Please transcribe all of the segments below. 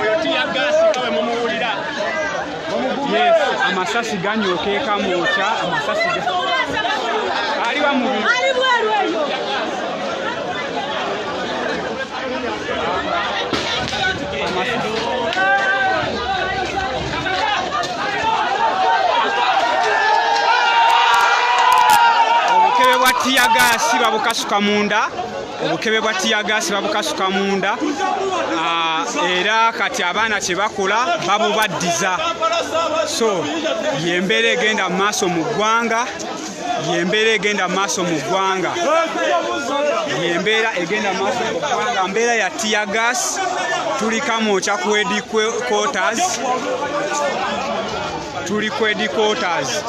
Oyo tiyagasi nga bwe mumuwulira. Yes, amasasi ganyooka ekamwokya, amasasi aliwa mubiri. Ali bweru eyo. Obukebe bwa tiyagasi babukasuka munda, obukebe bwa tiyagasi babukasuka munda. Era kati abaana kye bakola babubaddiza. So yembeera egenda mu maaso mu ggwanga, yembeera egenda mu maaso mu ggwanga, yembeera egenda mu maaso mu ggwanga, mbeera ya tear gas. Tuli Kamwokya ku headquarters, tuli ku headquarters.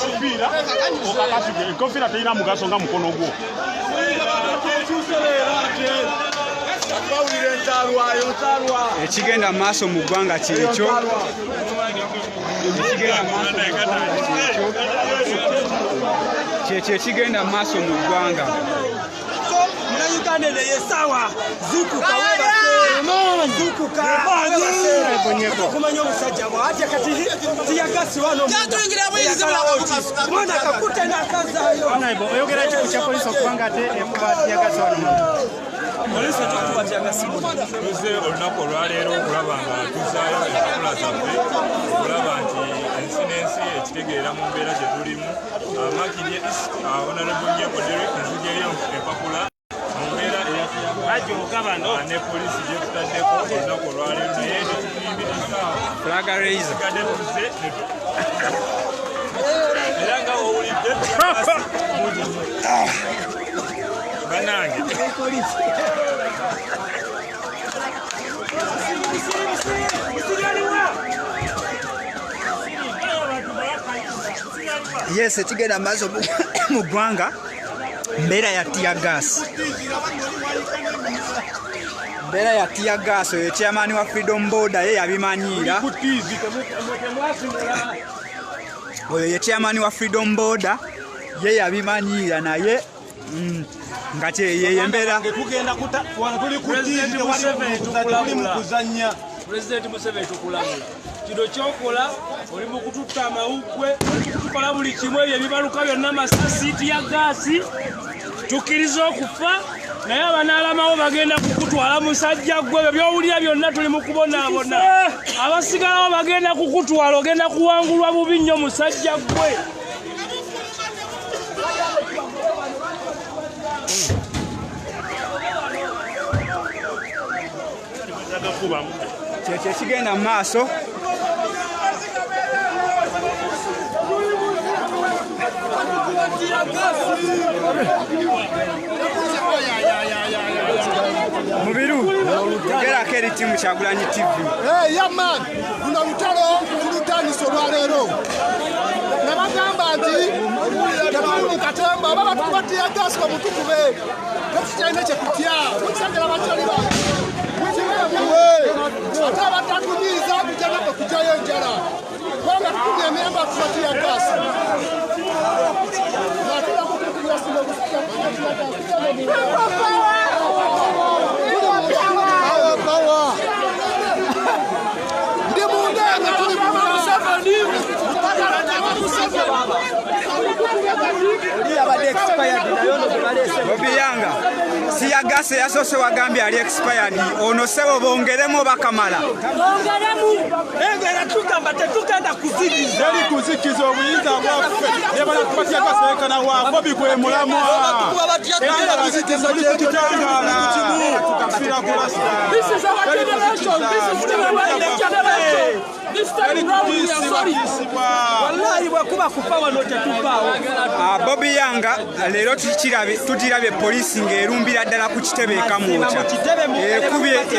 Enkofiira terina mugaso nga mukono gwo. Ekigenda mu maaso mu ggwanga kyekyo, ekigenda mu maaso mu ggwanga kyekyo, kyekyo ekigenda mu maaso mu ggwanga. Munnayuganda, eno yesawa, zukuka webase, zukuka webase, okumanya omusajja bwatya. Kati tiyagasi wano mwana kakute n'akazaayo. Oyogera ki ku kya poliisi okubanga ate ekuba tiyagasi wano? Poliisi ejja tiyagasi. Tuzze olunaku olwaleero okulaba nga tuzaayo empapula zaffe, okulaba nti ensi n'ensi ekitegeera mu mbeera gye tulimu. Makindye East, Honorable Nyeko Derek, nziggyeyo empapula mu mbeera eya ne poliisi gye tutaddeko olunaku olwaleero, naye tekituyimirizaawo. Flag raiser. Tusigadde tuzze era nga owulidde bannange. Yes, ekigenda mu maaso mu ggwanga mbeera ya tear gas, mbeera ya tear gas. Oyo chairman wa Freedom Boda ye yabimanyiira. Oyo ye chairman wa Freedom Boda, ye yabimanyiira, naye nga kyeyeyo embeera. Tugenda wano tuli ku President TV, Museveni, tewali mu tukulabula. kuzannya. Pulezidenti Museveni, tukulamula. Kino kyokola, oli mu kututta amawuggwe, oli mu kutukola buli kimu. Ebyo ebibaluka byonna masasi, tiyagaasi. Tukkiriza okufa, naye abanaalamawo bagenda kukutwala. Musajja ggwe, ebyo byowulira byonna tuli mu kubonaabona. Abasigalawo bagenda kukutwala, ogenda kuwangulwa bubi nnyo, musajja ggwe. Kyekyo ekigenda mu maaso. Mubiru, yogerako eri tiimu Kyagulanyi TV. Hey, yeah man, luno lutalo tulutandise olwaleero. Nabagamba nti tetuli mu katemba, oba batukuba tiyagasi bamutukube, tetukyalina kyekutya. Mukisajjala bakyali bange, ate abatatunyiiza kujja naffe kujjayo enjala, kubanga tutumya emyamba tuba tiyagasi atula kutukuyasima obusajja tuba tiyagasi. Power, power. Ndi munda eno, tuli munda. Oli abadde expired, naye ono gwe baleese. Bobi Yanga, siyagase yasoose wagambye ali expired. Ono sebo bongeremu oba kamala? Bongeremu, era tugamba tetugenda kuzikiza. Teri kuzikiza obuyinza bwaffe, ne banakuba tiyagasi wa Bobi gwe mulamwa. Tuli ku kitangaala. This is our generation. This is generation. This time round we are sorry. Wallahi, bwekuba kufa wano tetuvaawo. Bobi Yanga, leero tukirabye poliisi ng'erumbira ddala ku kitebe ekamwokya,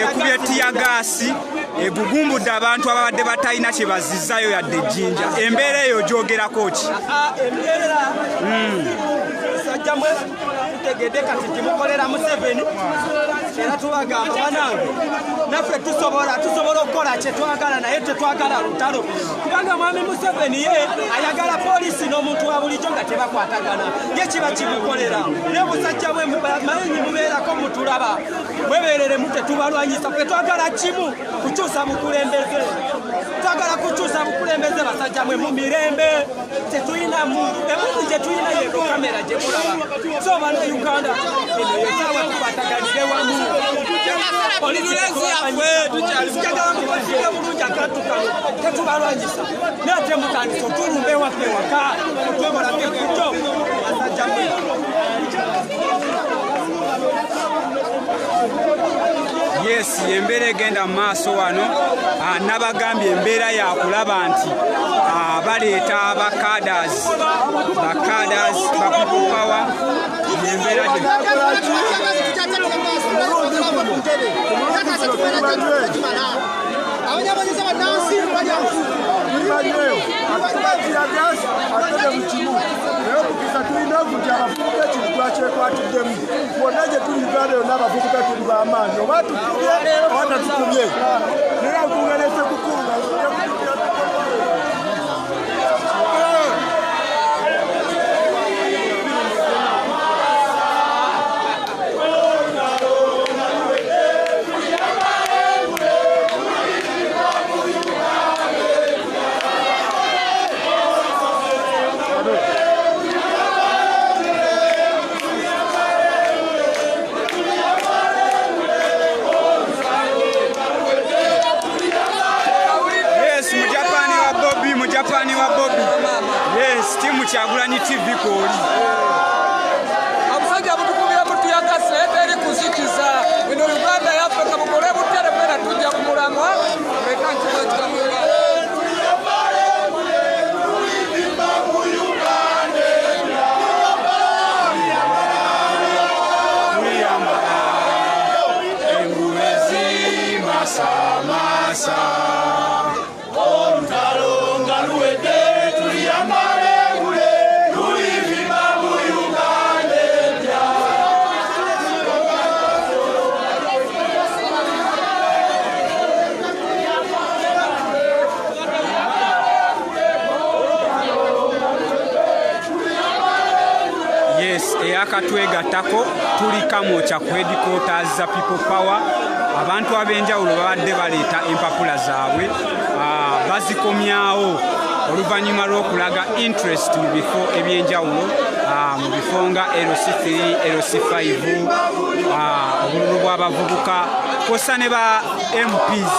ekubye tiyagaasi egugumbudde abantu ababadde batalina kye bazizzayo yadde ejjinja. Embeera eyo gyogerako ki? Embeera, sajja mwe tutegedde kati timukolera Museveni. Era tubagamba banange, naffe tusobola okukola kye twagala, naye tetwagala lutalo, kubanga mwami Museveni ye ayagala poliisi n'omuntu wa bulijjo nga tebakwatagana, ye kiba kimukolera. Naye busajja bwe manyi mubeerako mutulaba, mwebereremu, tetubalwanyisa. Ffe twagala kimu, kukyusa bukulembeze, twagala kukyusa bukulembeze. Basajja mwe, mu mirembe, tetulinamu emundu, gye tulina yeko kamera gye mulaba. So bannayuganda, eno yesaawa tukwataganire wamu. Njagala mukwatire bulungi akantu kano, tetubalwanyisa, naye ate mutandise otulumba ewaffe waka, otwekolako ekkuto. Basajja mwe. Yes, embeera egenda mu maaso wano. Nabagambye embeera yakulaba nti baleeta abakadas, bakadas ba People Power, embeera gye Abanyabanyisa bannansi balya. Teargas atede mu kimu, naye omukisa tulina nti abavubuka ekintu twakyekwatiddemu. Bwonna gye tuli, Uganda yonna, abavubuka tuli b'amaanyi, oba tukubye oba tatukubye, naye okuŋŋanese kukunga. Yes, mujapani wa Bobi, mujapani wa Bobi. Yes, team Kyagulanyi TV kwoli. Abasajja butukubira mu tear gas, naye teri kuzikiza. Eno Uganda yaffe, nga bukole butere pera tujja ku mulamwa. Leka nkiba. Tuliyambala engume zimasamasa. Olutalo nga luwedde tuliyambala engule, tulivimba mu Uganda empya. Yes, eyakatwegattako, tuli Kamwokya ku headquarters za People Power. Abantu ab'enjawulo babadde baleeta empapula zaabwe, bazikomyawo oluvannyuma lw'okulaga interest mu bifo ebyenjawulo, mu bifo nga LC3, LC5, obululu bw'abavubuka kwossa ne ba MPs.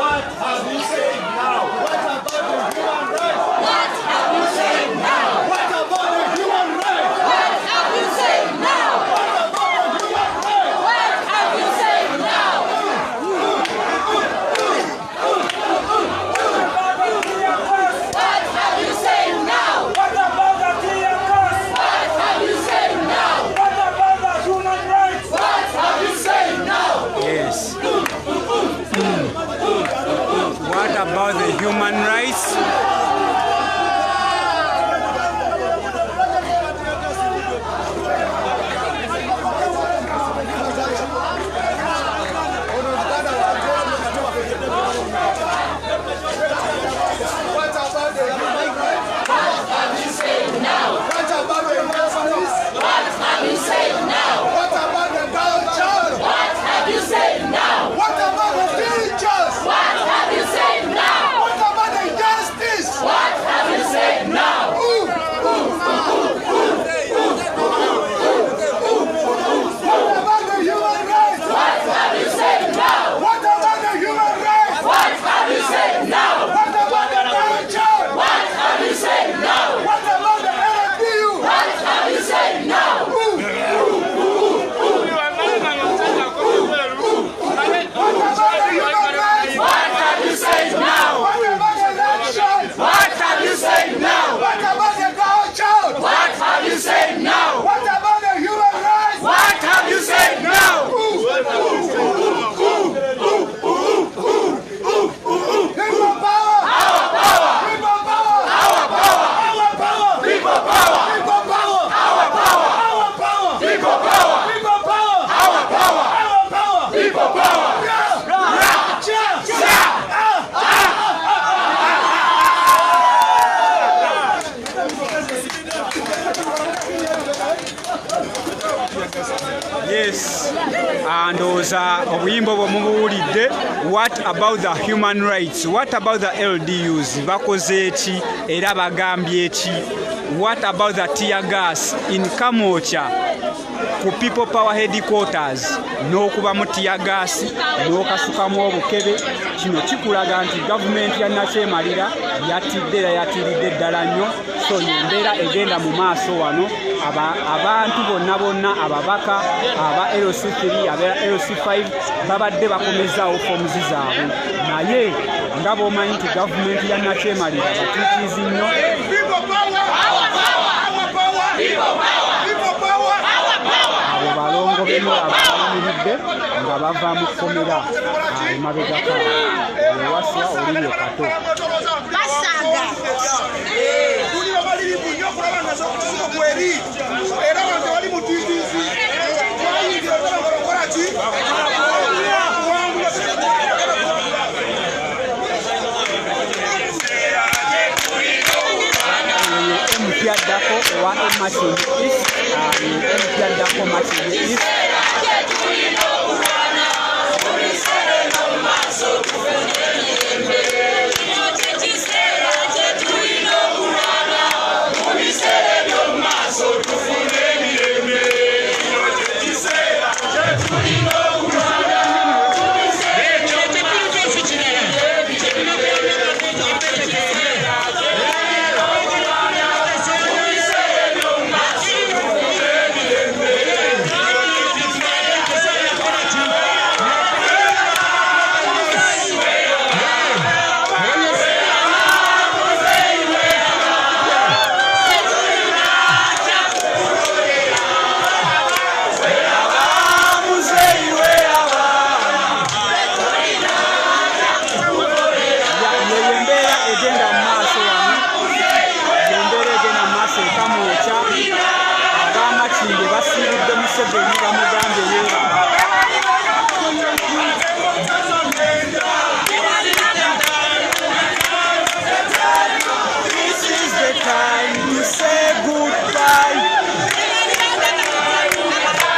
What have you said now? What about the human rights? What have you said now? What about the human rights? What have you said now? What about the human rights? What have you said now? Yes, ndowooza obuyimba obwo mubuwulidde. What about the human rights? What about the LDUs? Bakoze ki era bagambye ki? What about the tear gas in Kamwokya ku People Power headquarters? N'okubamu tear gas n'okasukamu obukebe. Kino kikulaga nti gavumenti ya Nakyemalira yatidde era yatiiridde ddala nnyo. So embeera egenda mu maaso wano, abantu bonna bonna, ababaka aba LC3, aba LC5 babadde bakomezaawo forms zaabwe, naye nga bw'omanyi nti gavumenti ya Nakyemalira batiitiizi nnyo. Abo balongo bemulaba bayimiridde nga bava mu kkomera emabegako ewaswa oliryo kato. Tuli bamalirivu nnyo okulaba nga sokutusuko kweri era abantu bali mu TTC twayingira okulaba nga bakola ki. MP addako owa Makindye East, MP addako Makindye East. Yeyo embeera egenda mu maaso wano, embeera egenda mu maaso e Kamwokya. Ab'Amakindye basiibudde Museveni, bamugambye yeebaka. This is the time to say goodbye. Ekigenda mu maaso mu Kampala.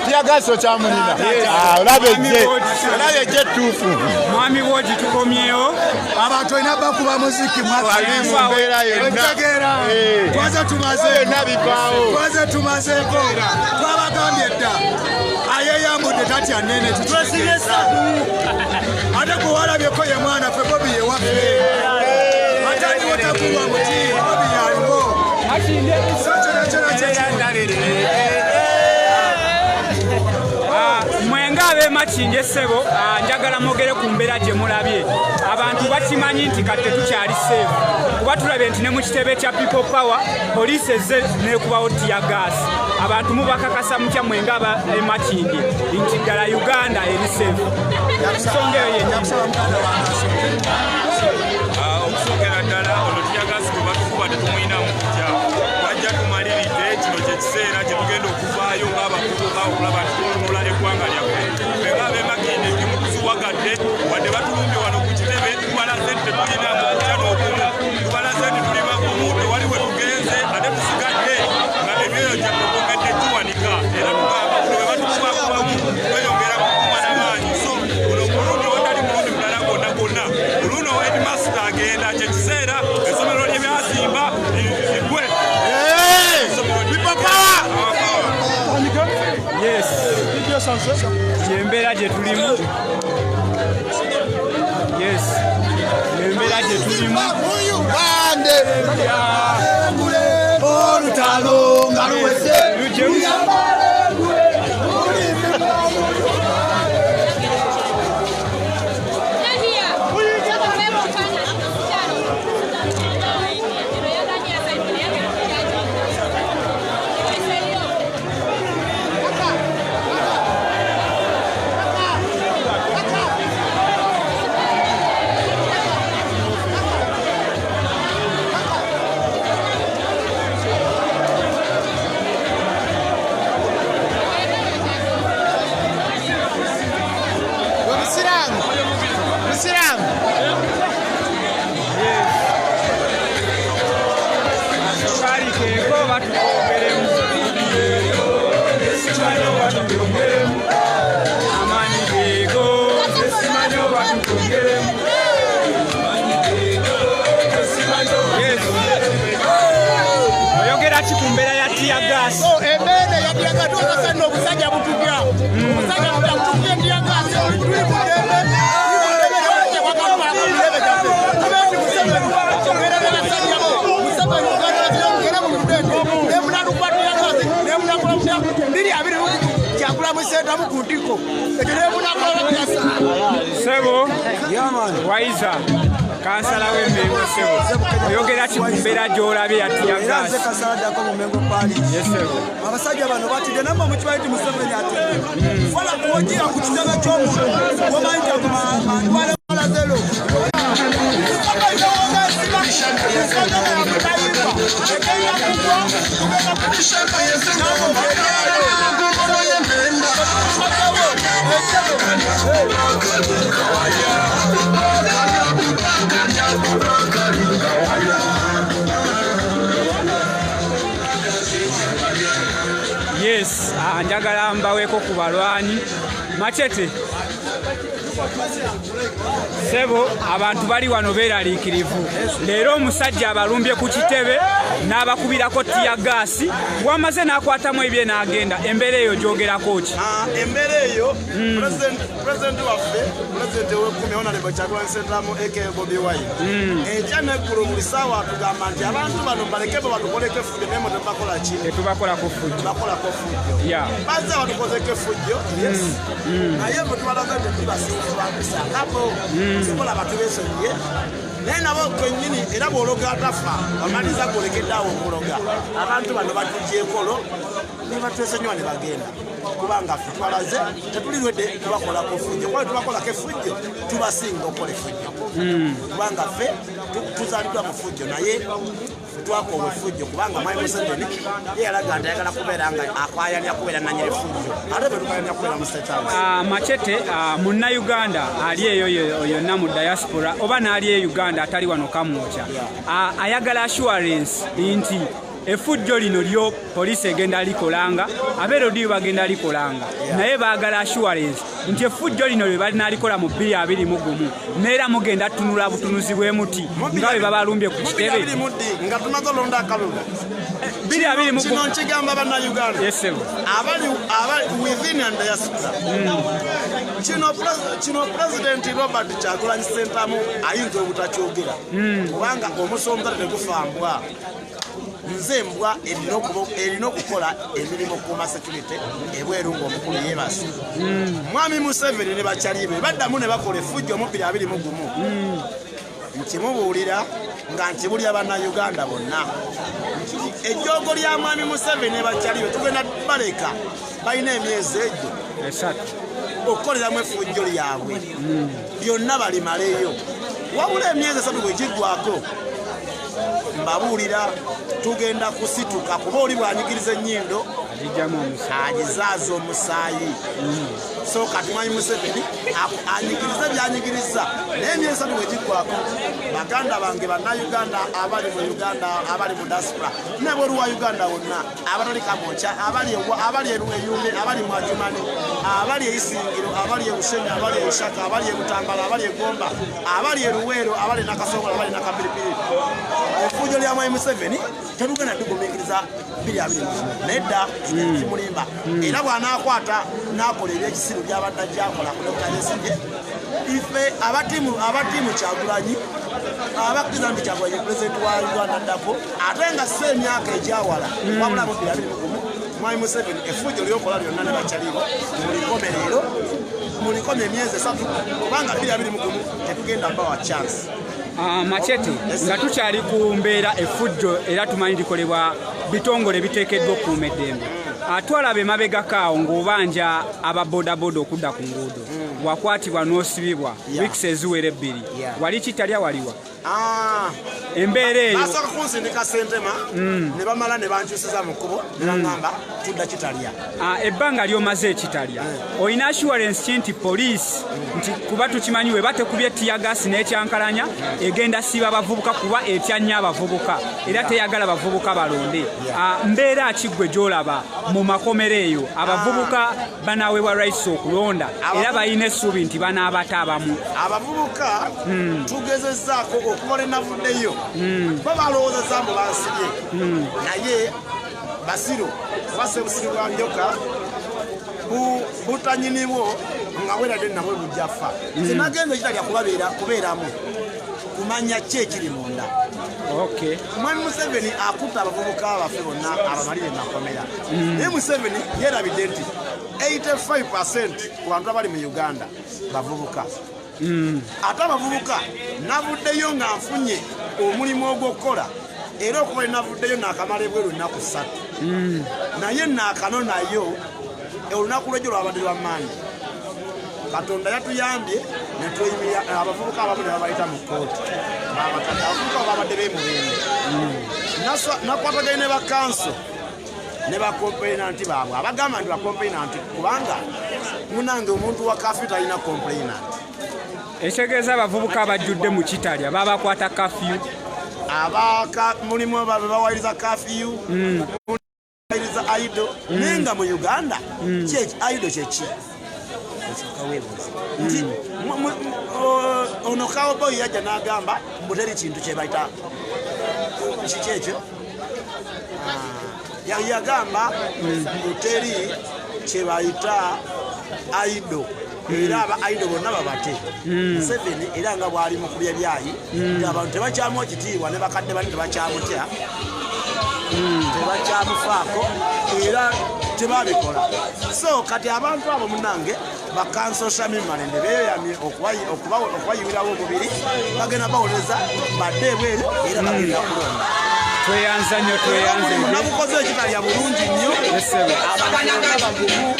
Teargas okyamulina. Olaba ejje, olaba ejje ettuufu. Mwami Wogi, tukomyewo. Abantu olina bakuba muziki. Ali mu mbeera yonna. Otegeera? Twaze tumazeeko. Byonna bivaawo. Twaze tumazeeko, twabagambye dda, ayeyambudde tatya nene. Twesibye esatu, ate gwe walabyeko ye mwana ffe Bobi, yewaffe, ate aliwo takulwa muti, Bobi yaliwo. So kyona kyona kyekyo. Mwenga Ng'abeemakindye ssebo, njagala mwogere ku mbeera gye mulabye. Abantu bakimanyi nti kati tetukyali safe, kuba tulabye nti ne mu kitebe kya People Power poliisi ezze n'ekubawo teargas. Abantu mubakakasa mutya mwe ng'abeemakindye nti ddala Uganda eri safe? Ensonga eyo yennyini. Okusookera ddala, ono teargas gwe batukuba tetumuyinamu kutya. Twajja tumaliridde. Kino kyekiseera kye tugenda okuvaayo ng'abavubuka okulaba nti tununula eggwanga lyaffe. Ffe ng'abeemakindye timutuziwagadde, wadde batulumbye wano ku kitebe. Tubalaze nti tetulinamu kutya n'okumu, tubalaze nti tuli bagumu, tewali we tugenze, ate tusigadde nga emyoyo gyaffe twongedde giwanika. Era tugamba buno bwe batukubakubamu tweyongera kukuma n'amaanyi. So guno mulundi watali mulundi mulala gwonna gwonna. Luno headmaster agenda, kyekiseera essomero lye byazimba ligwe. Yes, yembeera gye tulimu. Yes, yembeera gye tulimu. Olutalo nga luwedde. Musiraamu. Sukaali keeko batukwongeremu, batukwongeremu amaanyi geego, batukwongeremu. Yes. Oyogera ki ku mbeera ya teargas? Embeera ya teargas tukakasa nno obusajja bututya, obusajja bututya, butukubye teargas. Tuli mu ddembe, tuli mu ddembe, tewali kyebakatwalako mu mirembe gyaffe. Tube nti Museveni ogenda n'abasajja bo, Museveni ogenda n'abasajja mu mirembe nemunatukuba teargas, nemunakola mutya 2020 kyakulamu Ssentamu ku ntiko ekyo nemunakola bakasa. Ssebo Waiza, kansala w'Emmengo, ssebo, oyogera ki ku mbeera gy'olabye ya Era nze teargas? Kasaladako mu Mengo Parish. Yes, ssebo. Abasajja bano batidde, nammwe mukimanyi nti Museveni atidde. Fala kuwogira ku kitebe ky'omuntu womanyi nti agumantwale zero. Egenda kugwa, tugenda Yes, njagala mbaweeko ku balwanyi. Machete sebo, abantu bali wano beeraliikirivu. Leero omusajja abalumbye ku kitebe n'abakubirako teargas, wamaze n'akwatamu ebye n'agenda. Embeera eyo gyogerako ki? Embeera eyo, pulezidenti waffe, pulezidenti ow'ekkumi, Honorable Kyagulanyi Ssentamu aka Bobi Wine, enkya neggulo buli ssaawa atugamba nti abantu bano baleke bo batukoleko effujjo, naye mwe temubakola ki? Tetubakolako ffujjo. Bakolako effujjo. Bazze batukozeko effujjo, yes, naye bwe tubalaze nti tuli basinzi bampisa ngabo, sobola batubesonyiye, naye nabo kennyini. Era bw'ologa atafa bamaliza gwolekeddeawo okuloga. Abantu bano batugyekolo ne batwesonyiwa ne bagenda, kubanga ffe twalaze tetulirwedde tubakolako effujjo, kuba tubakolako effujjo tubasinga okukola effujjo, kubanga ffe tuzaaliddwa mu ffujjo, naye twakoowa effujjo, kubanga Mwami Museveni ye yalaga nti ayagala kubeera nga akwayanya kubeera nanyini effujjo, ate bwe tukayanya kubeera mu State House. Machete, munnayuganda ali eyo yonna mu diaspora oba n'ali e Uganda atali wano Kamwokya, ayagala assurance nti effujjo lino lyo poliisi egenda likolanga, abeerodiyo bagenda likolanga, naye baagala assurance nti effujjo lino lye balinalikola mu 2021 neera mugenda tunula butunuzi bwe muti nga bwe babalumbye ku kitebe. Nga tumaze olonda akalulu. 2021. Kino nkigamba bannayuganda Yes, sir. abali within and diaspora. Kino Pulezidenti Robert Kyagulanyi Ssentamu ayinza obutakyogera, kubanga omusonga tegufambwa. Nze embwa erina okukola emirimu okukuuma security ebweru ng'omukulu yeebase. Mwami Museveni ne bakyali be baddamu ne bakola effujjo mu 2021. Nkimubuulira nga nkibulira Bannayuganda bonna nti ejjoogo lya Mwami Museveni ne bakyali be tugenda baleka balina emyezi egyo okukoleramu effujjo lyabwe lyonna balimaleyo. Wabula emyezi 3 bwe giggwako, mbabuulira tugenda kusituka, kuba oli bw'anyigiriza ennyindo agizaaza omusaayi. So kati Mwami Museveni anyigirize byanyigiriza, naye emyezi 3 bwe giggwako, baganda bange Bannayuganda abali mu Uganda, abali mu diaspora nebweru wa Uganda wonna, abatali Kamwokya, abali Eyumbe, abali mu Adjumani, abali e Isingiro, abali e Bushenyi, abali e Ishaka, abali e Butambala, abali e Gomba, abali e Luweero, abali e Nakasongola, abali e Nakapiripiri, effujjo lya Mwami Museveni tetugenda tugumiikiriza 2021 nedda, kimulimba. Era bw'anaakwata n'akola ebyekisiru byabadde ajja akola ku Dr. Besigye, ife abatiimu Kyagulanyi, abakkiriza nti Kyagulanyi pulezidenti wa Uganda addako, ate nga si emyaka egyawala, wabula mu 2021, Mwami Museveni effujjo lyokola lyonna ne bakyalibo mulikome leero, mulikome emyezi 3, kubanga 2021 tetugenda bawa chance. Machete, nga tukyali ku mbeera effujjo era tumanyi likolebwa bitongole biteekeddwa okukuuma eddembe. Twalaba emabegako awo ng'obanja ababodaboda okudda ku nguudo, wakwatibwa n'osibibwa wiikisi eziwera 2. Wali kitalya waliwa? Embeera eyo basooka kunsindika Sentema ne bamala ne bankyusiza mu kkubo ne baŋŋamba tudda Kitalya. Ebbanga ly'omaze ekitalya, olina assurance ki nti poliisi, nti kuba tukimanyi we batekubye teargas n'ekyankalanya egenda siba abavubuka, kuba etya nnyo abavubuka era teyagala bavubuka balonde. Mbeera ki ggwe gy'olaba mu makomero eyo? Abavubuka banaweebwa rights okulonda era balina essuubi nti banaabata abamu? Abavubuka tugezezzaako okuba lwe navuddeyo, bo balowoozezza mbu bansibye, naye basiru, kuba sebusiru bwa njoka butanyinibwo nga bweradde nabwe bujja fa. Nze nagenze kitalya kubeeramu kumanya ki ekiri munda. Mwami Museveni akutta abavubuka baffe bonna abamalire makomera, naye Museveni yeerabidde nti 85% ku bantu abali mu Uganda bavubuka. Ate abavubuka navuddeyo nga nfunye omulimu ogw'okukola, era okuba navuddeyo naakamala ebweru ennaku 3, naye naakano nayo olunaku lwejjo lwabadde lwa maanyi. Katonda yatuyambye ne tweyimirira, abavubuka abamu ne babayita mu kkooti, babatadde. Abavubuka babadde b'emubende, nakwataganye ne bakanso ne bacomplainant baabwe, abagamba nti bacomplainant, kubanga munange omuntu wa curfew talina complainant. Ekitegeeza abavubuka abajjudde mu Kitalya babakwata curfew? Abaka mulimu bawayiriza curfew, bawayiriza idle, naye nga mu Uganda idle kyeki? Osooka weebuuze nti ono cowboy yajja n'agamba mbu teri kintu kye bayita kiki ekyo. Yagamba mbu teri kye bayita idle, era aba idle bonna babate. Museveni era nga bw'ali mu kulya byayi nti abantu tebakyamu ekitiibwa ne bakadde bali tebakyamutya, tebakyamufaako, era tebabikola. So kati abantu abo munange bakanso Shamim Malende beeyamye okubayiwirawo omubiri, bagenda bawoleza badde ebweru era bagenda kulonda. Tweyanza nnyo, tweyanze. Nabukoze ekitalya bulungi nnyo. Abantu bagumu.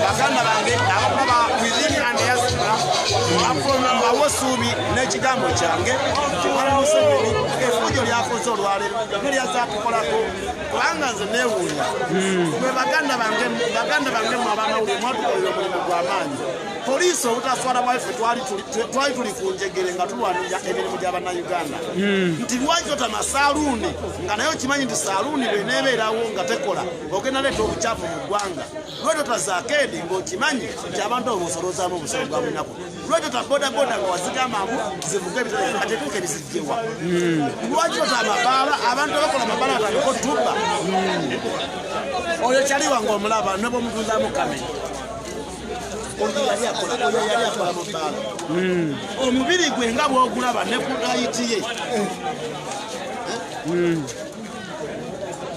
Baganda bange abakuba within and diaspora, mbawo essuubi n'ekigambo kyange nti Mwami Museveni effujjo lyakoze olwaleero neryazaatukolako, kubanga nze neewuunya mwe baganda bange mwe abamawulire mwatukolera omulimu gw'amaanyi. Poliisi obutaswala bwaffe, twali tuli ku njegere nga tulwanirira emirimu gy'Abannayuganda nti lwaki otama saaluuni, nga naye okimanyi nti saaluuni bweneebeerawo nga tekola ogenda leeta obukyafu mu ggwanga. Lwaki ota arcade ng'okimanyi nti abantu abo bosolozaamu obusolo bwa bunaku? Lwaki ota bodaboda nga wazigambamu zivuga ebitale kati etuuka ebizijjewa? Lwaki ota amabaala, abantu abakola amabaala batandika otubba? Oyo kyaliwa ng'omulaba ne bwomutunzamu kamera. Oyo yali akola, oyo yali akola mu bbaala. Omubiri gwe nga bw'ogulaba ne ku dayiti ye.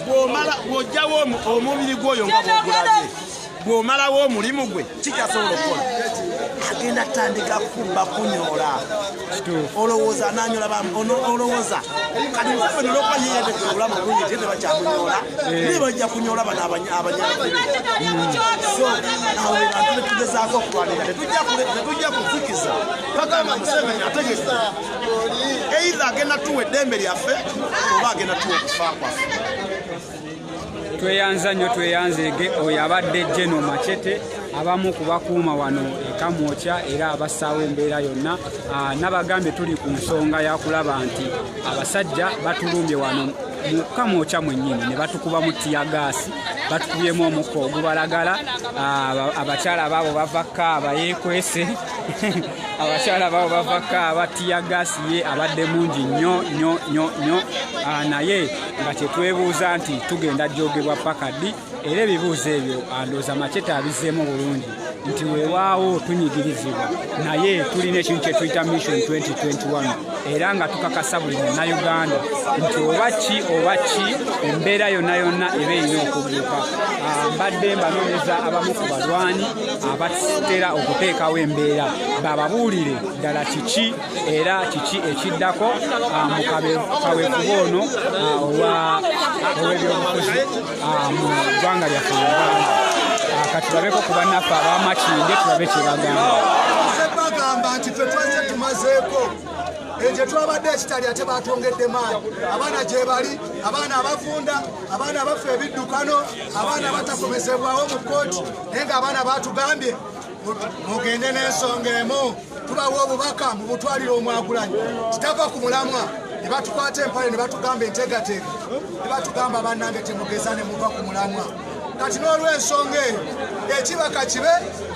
Bw'omala bw'oggyawo omubiri gw'oyo nga bw'ogulabye, bw'omalawo omulimu gwe kikyasobola okukola. Agenda tandika kubba kunyoola. Olowooza ananyola olowooza. Kati Museveni olw'okuba ye yateeka obulamu obulungi ate tebakyamunyoola. Naye bajja kunyoola bano abanyazi. So awo abantu betugezaako okulwanira tetujja kuzikiza paka nga Museveni ategese. Either agenda tuwa eddembe lyaffe oba agenda tuwa okufa kwaffe. Tweyanza nnyo, tweyanzeege oyo abadde Geno Machete, abamu ku bakuuma wano e Kamwokya era abassaawo embeera yonna. Nabagambye tuli ku nsonga ya kulaba nti abasajja batulumbye wano mu Kamwokya mwennyini ne batukubamu ttiyagaasi, batukubyemu omukka ogubalagala. Abakyala baabo bava Kaaba yeekwese, abakyala baabo bava Kaaba, ttiyagaasi ye abadde mungi nnyo nnyo nnyo nnyo. Naye nga kyetwebuuza nti tugenda joogebwa paka ddi, era ebibuuzo ebyo ndowooza Machete abizzeemu bulungi nti weewaawo tunyigirizibwa, naye tulina ekintu kye tuyita Mission 2021 era nga tukakasa buli Munnayuganda nti oba ki embeera yonna yonna eba erina okugguka. Mbadde mbanoonyeza abamu ku balwanyi abatera okuteekawo embeera bababuulire ddala kiki era kiki ekiddako mu kaweefube ono ow'ebyobufuzi mu ggwanga lyaffe Uganda. Kati tulabeko ku bannaffe ab'Amakindye tulabe kye bagamba. Bagamba nti ffe twazze tumazeeko egyo twabadde ekitali ate batwongedde maanyi. Abaana gye bali, abaana abafunda, abaana abafa ebiddukano, abaana abatakomezebwawo mu kkooti, naye ng'abaana batugambye mugende n'ensonga emu, tubawa obubaka mubutwalire omwagulanyi kitava ku mulamwa. Ne batukwata empale ne batugamba entegateega, ne batugamba bannange temugeza ne muva ku mulamwa. Kati n'olw'ensonga eyo ekibaka kibe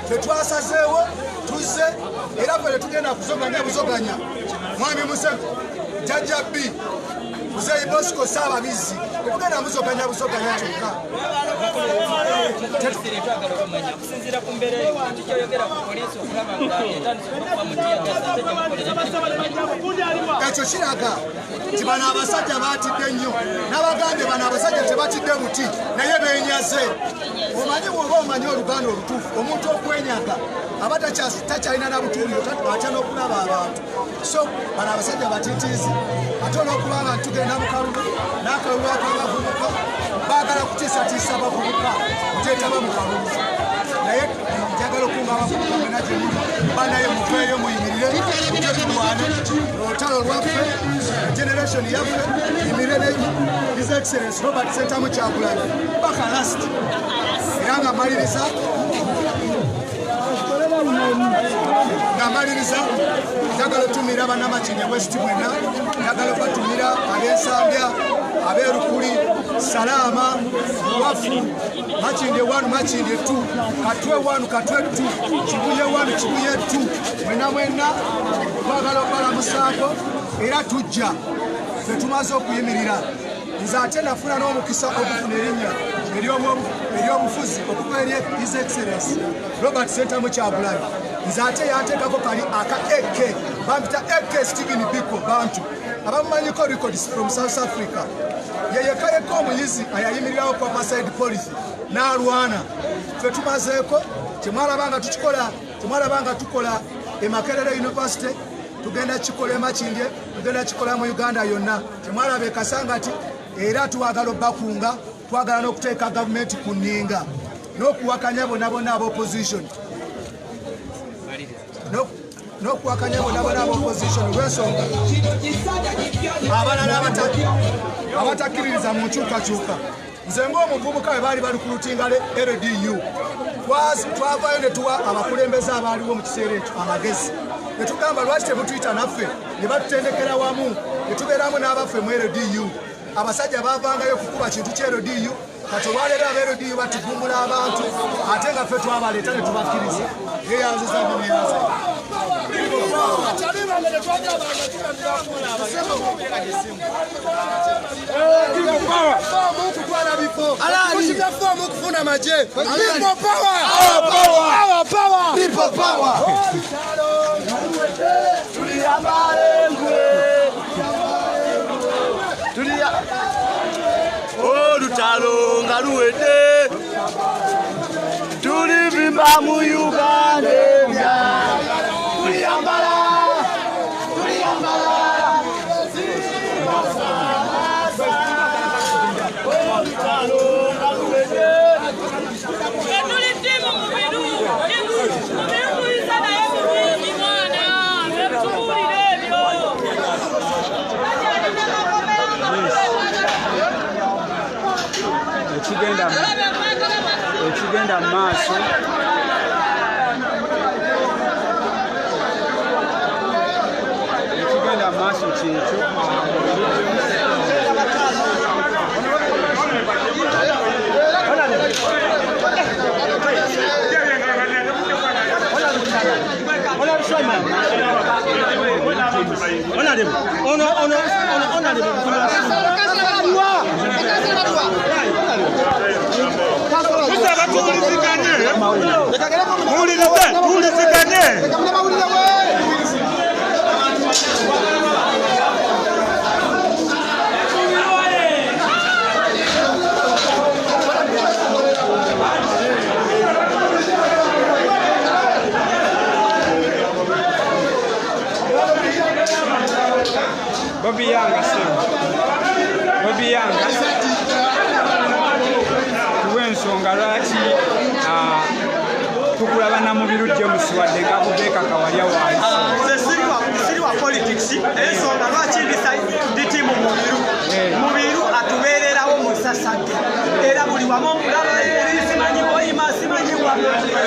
ffe twasazeewo tuzze, era ffe tetugenda kuzoganya buzoganya. Mwami Museveni, Jjajja B, Muzeeyi Bosco Ssaababizzi, tetugenda muzoganya buzoganya kyokka. Okusinziira ku mbeera eyo, kikyoyogera ku poliisi okulaba nga etandise okubakuba mu ttiyagaasi ate gye mukolera. Ekyo kiraga nti bano abasajja baatidde nnyo. N'abagambye bano abasajja tebatidde buti, naye beenyaze. Omanyi bw'oba omanyi Oluganda olutuufu, omuntu okwenyaga aba takyalina na butuuliro, atya n'okulaba abantu. So bano abasajja batiitiizi, ate olw'okubanga nti tugenda mu kalulu n'akalulu ak'abavubuka, baagala kutiisatiisa abavubuka oteetaba mu kalulu. Naye njagala okunga abavubuka mwena gye muli, banaye muveeyo muyimirire, tujje tulwane olutalo lwaffe, generation yaffe, yimirire ne His Excellency Robert Ssentamu Kyagulanyi paka last. Era nga maliriza njagala otumira Bannamakindye West mwenna, njagala obatumira ab'Ensambya, ab'Erukuli, Salaama, Wafu, Makindye 1, Makindye 2, Katwe 1, Katwe 2, Kibuye 1, Kibuye 2, mwenna mwenna twagala okubalamusaako era tujja ffe tumaze okuyimirira. Nze ate nafuna n'omukisa okufuna erinnya ery'obufuzi okuva eri His Excellency Robert Ssentamu Kyagulanyi. Nze ate yanteekako kali aka AK, bampita AK Stephen Biko Bantu, abamumanyiko records from South Africa. Ye yekka yekka omuyizi ayayimirirawo ku apartheid policy n'alwana. Ffe tumazeeko, kyemwalaba nga tukikola, kyemwalaba nga tukola e Makerere University, tugenda kikola e Makindye, tugenda kikola mu Uganda yonna. Kyemwalaba e Kasangati, era twagala obbakunga, twagala n'okuteeka gavumenti ku nninga n'okuwakanya bonna bonna ab'opposition, n'okuwakanya bonna bonna ab'opposition olw'ensonga abalala abatakkiririza mu nkyukakyuka. Nze ng'omuvubuka bwe baali bali ku lutinga LDU, twavaayo ne tuwa abakulembeze abaaliwo mu kiseera ekyo amagezi, ne tugamba lwaki temutuyita naffe, ne batutendekera wamu, ne tubeeramu n'abaffe mu LDU. Abasajja baavangayo okukuba kintu kya LDU, kati olwaleero aba LDU batugumbula abantu, ate nga ffe twabaleeta ne tubakkiriza. Yeeyanziza nnyo, neeyanza. Foomu kutwala bifo, kusika foomu kufuna na magye. People power! Our power! Our power! People power! Olutalo nga luwedde tulivimba mu Uganda empya. Tuliyambala, tuliyambala. Olutalo nga luwedde. Tuli ttiimu Mubiru, Mubiru tuyisa naye bulungi mwana, tubuulire ebyo. Ekigenda mu maaso ekigenda mu maaso kyekyo. Tuwuliziganye. Bobi Yanga sebo. Bobi Yanga tuwe ensonga lwaki tukulaba na Mubiru James wadde nga Abubaker Kawalya wansi. Nze siri wa politics, ensonga lwaki ndi ttiimu Mubiru. Mubiru atubeererawo mu nsasagge era buli wamu omulaba eri simanyi oyima simanyi wa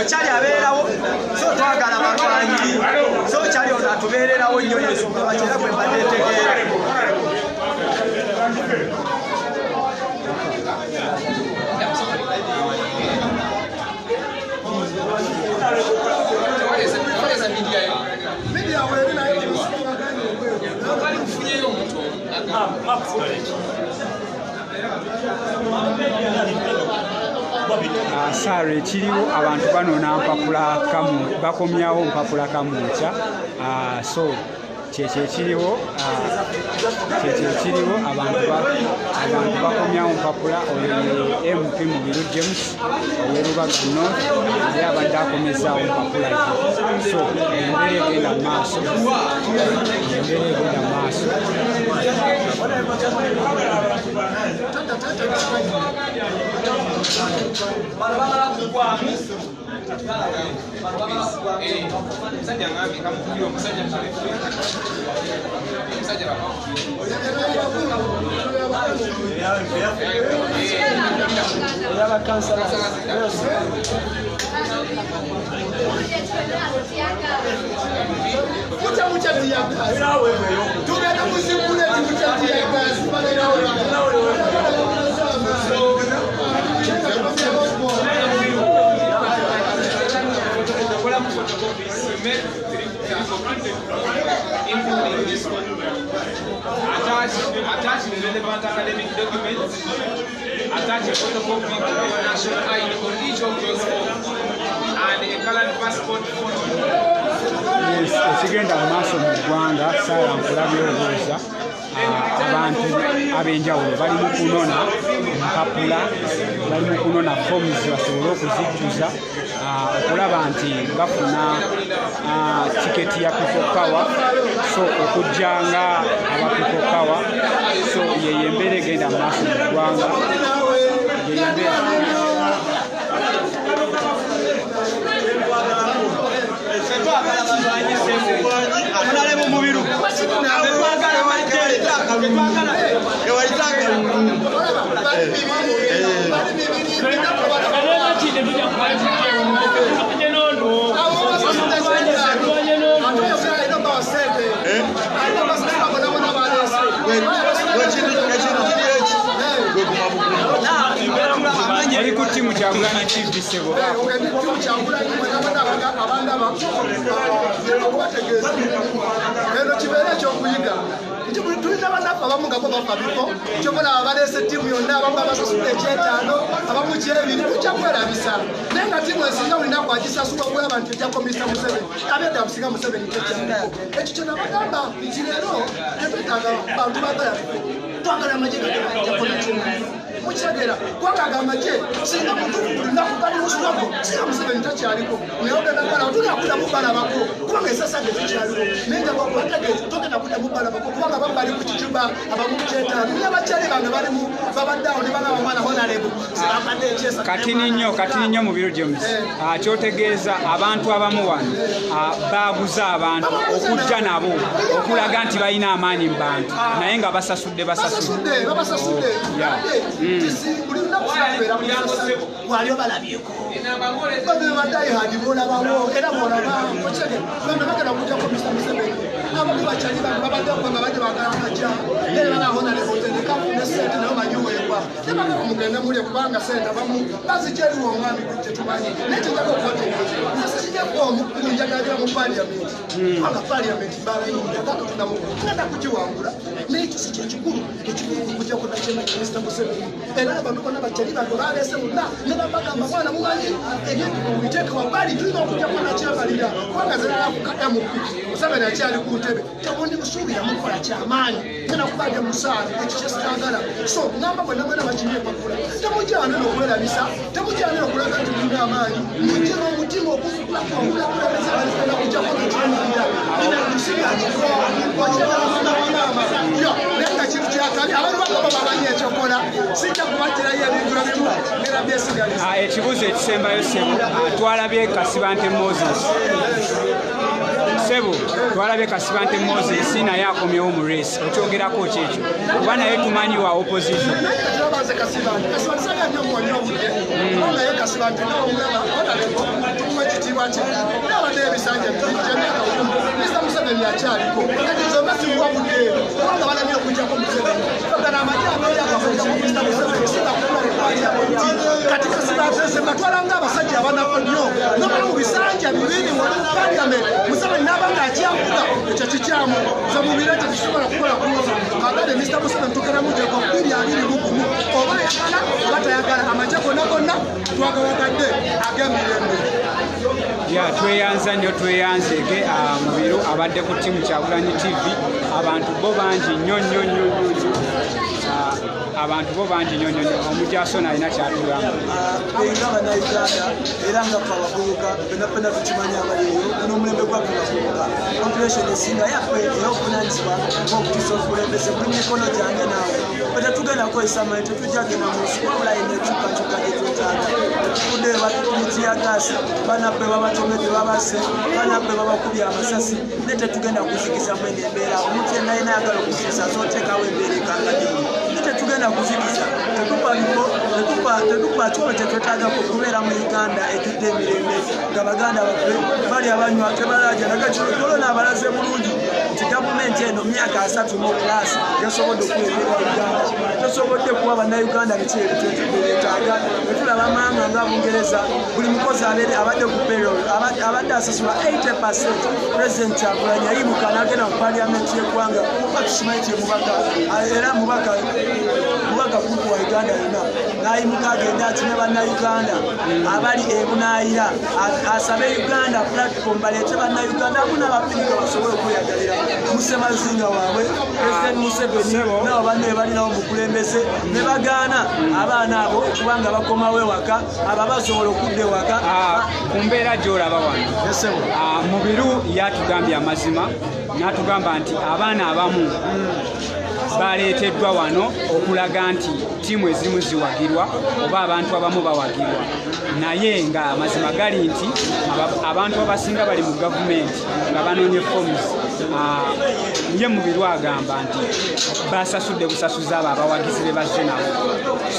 kyali abeerawo, so twagala balwanyi, so kyali ono atubeererawo nnyo y'ensonga lwaki era bwe mbadde ntegeera. Saara ekiriwo abantu banona mpapula kamu bakomyawo mpapula kamwokya. So kyekyo ekiriwo, kyekyo ekiriwo abantu bakomyawo mpapula. Oyo ye MP Mubiru James ow'e Rubaga North yali abadde akomezaawo mpapula ze. So embeera egenda mu maaso, embeera egenda mu maaso. Tugenda kuzikula ekintu kya teargas. Including this one. Attach the relevant academic documents, attach a photocopy of your national ID on each of those forms, and a colored passport photo. Yes, ekigenda mu maaso mu ggwanga Saara nkulabye obuuza abantu ab'enjawulo bali mu kunona mpapula, bali mu kunona forms basobole okuzijjuza okulaba nti bafuna tiketi ya People Power, so okujja nga aba People Power. So yeyo embeera egenda mu maaso mu ggwanga, yeyo embeera. Munalebo Mubiru. Oli ku ttiimu Kyagulanyi TV ssebo. Eno kibeera ekyokuyiga Nti tulina bannaffe abamu nga bo bafa bifo, kyobola abaleese ttiimu yonna, abamu babasasudde ekyetaano, abamu kyebiri, kujja kwerabisa. Naye nga ttiimu esinga buli nnaku agisasula okulaba nti ejjako Mr. Museveni, abedda businga Museveni tekyaliko. Ekyo kye nabagamba nti leero tetwetaaga bantu baagala bifo, twagala amagye gagajjako nakimu. Mukitegeera, kubanga ago amagye singa mutuufu buli lunaku gali mu struggle, singa Museveni takyaliko. Naye ogenda kubalaba, tugenda kuddamu balabako kubanga ensasage zikyaliwo. Naye nja kubategeeza, togenda kuddamu balabako kubanga abamu bali ku kicuba, abamu ku kyetaano, naye abakyali bange balimu babadde awo ne bagamba mwana honorable zibambadde ekyesa. Katini nnyo mu biro James. Kyotegeeza abantu abamu wano baaguza abantu okujja nabo okulaga nti balina amaanyi mu bantu, naye nga basasudde. Babasasudde. Buli lunaku kubeera wali obalabyeko bano badayihadi bolabawo era bolaba bano bagenda kujjako Mr. Museveni. Abamu bakyali bange babadde nga badde bagala kaja era bagahonalebotendeka ne sente nayo bagiweebwa tebagala mugende mulye kubanga sente abamu bazikyeriwo omwami gye tumanyi. Naye kyenjaga okubategeeza, nze sikijjako omukunjagalira mu parliament, kubanga parliament mbalayinda katonda mugenda kugiwangula, naye ekyo si kyekikulu. Ekikulu kujjako nakyema Mr. Museveni. Era abantu bonna bakyali bange baleese bonna ne babagamba, mwana mumanyi ebintu mubiteeke wabbali, tulina okujjako nakyemalira kubanga zerala ku MP Museveni akyali ku ntebe, tebundi busuubira mukola kyamaanyi genda kubadde musaala, ekyo kyesitagala. So ngamba bwenna bwena bakimye empapula, temujjana nokwerabisa, temujjana okulaga nti mulina amaanyi, mujje n'omutima okulakulabeza baligenda kujjako nakyemalira. Bino tusibyakifo yo, naye nga kintu kyakabi abantu bagamba bamanyi ekyokola, sijja kubagirayo ebintu bimu ngera byesigaliza. Ekibuuzo ekisembayo ssebo, twalabye Kasibante Moses, ssebo, twalabye Kasibante Moses naye akomyewo mu race, okyogerako ki ekyo kuba naye tumanyi wa opposition? Naye Kasibante, Kasibante saga nnyo muwonye obudde, kubanga ye Kasibante nawe omulaba onalebo tumuwa ekitiibwa kye, naabadde ebisanja bibiri kyemyaka 10 Mr. Museveni akyaliko. Kati zonna simuwa budde kubanga balamye okujjako Museveni, bagana amagye abeera akakujjako Mr. Museveni singakumalekwalyabo nti kati Kasibante nze mbatwala nga abasajja abanafu nnyo, nomala mu bisanja bibiri wali mu parliament Museveni n'aba nga akyavuga, ekyo kikyamu. Nze mubiro ekyo kisobola kukola kuuza kagale Mr. Museveni tugenda mujjako 2021, oba ayagala oba tayagala, amagye gonna gonna twagawagadde ag'emirembe. Ya, tweyanza nnyo, tweyanzeege Mubiru abadde ku ttiimu Kyagulanyi TV. Abantu bo bangi nnyo nnyo nnyo nnyo nnyo. Abantu bo bangi nnyo nnyo nnyo. Omujasona alina kyatugamba. Nga bannayuganda era nga ffe abavubuka fenna fenna tukimanyi abali eyo, guno omulembe gwaffe bavubuka, population esinga yaffe, era obuvunanyizibwa bw'okutuusa obukulembeze buli mikono gyange naawe. Fe tetugenda kukozesa manyi, tetujja genda mu nsi, wabula eno enkyukakyuka gye twetaaga. Tetuvuddeyo batukubye teargas, banaffe babatomedde, babase, banaffe babakubye amasasi, naye tetugenda kuzikiza mwene embeera. Omuntu yenna yenna ayagala okuzikiza azoteekawo embeera ekanganyini, naye tetugenda kuzikiza. Tetupa bifo, tetupa kifo kyetwetaagako kubeera mu Uganda ejjudde emirembe nga baganda baffe bali abanywa tebalaja nagakino. Abalaze bulungi nti gavumenti eno myaka 30 mu plus yasobodde okuleetera Uganda, tosobodde kuwa bannayuganda biki ebitwetaaga. Netulaba amawanga nga Bungereza, buli mukozi abadde ku payroll abadde asasula 80. President Kyagulanyi yayimuka n'agenda mu parliament y'eggwanga, kuba tukimanyi nti mubaka, era mubaka kumpi wa Uganda yonna, n'ayimuka agenda akime bannayuganda abali ebunaayira, asabe Uganda platform baleete bannayuganda amu n'abafirika basobole okweyagalira musemazinga waabwe President Museveni nabo banne balinawo mukulembeze, ne bagaana abaana abo kubanga bakomawo ewaka, abo basobola okudda ewaka. Ku mbeera gy'olaba wano, Mubiru yatugambye amazima n'atugamba nti abaana abamu baleeteddwa wano okulaga nti ttiimu ezimu ziwagirwa oba abantu abamu bawagirwa, naye nga amazima gali nti abantu abasinga bali mu gavumenti nga banoonya forms. Ye Mubiru agamba nti basasudde busasuzi abo abawagizi be bazze nabo.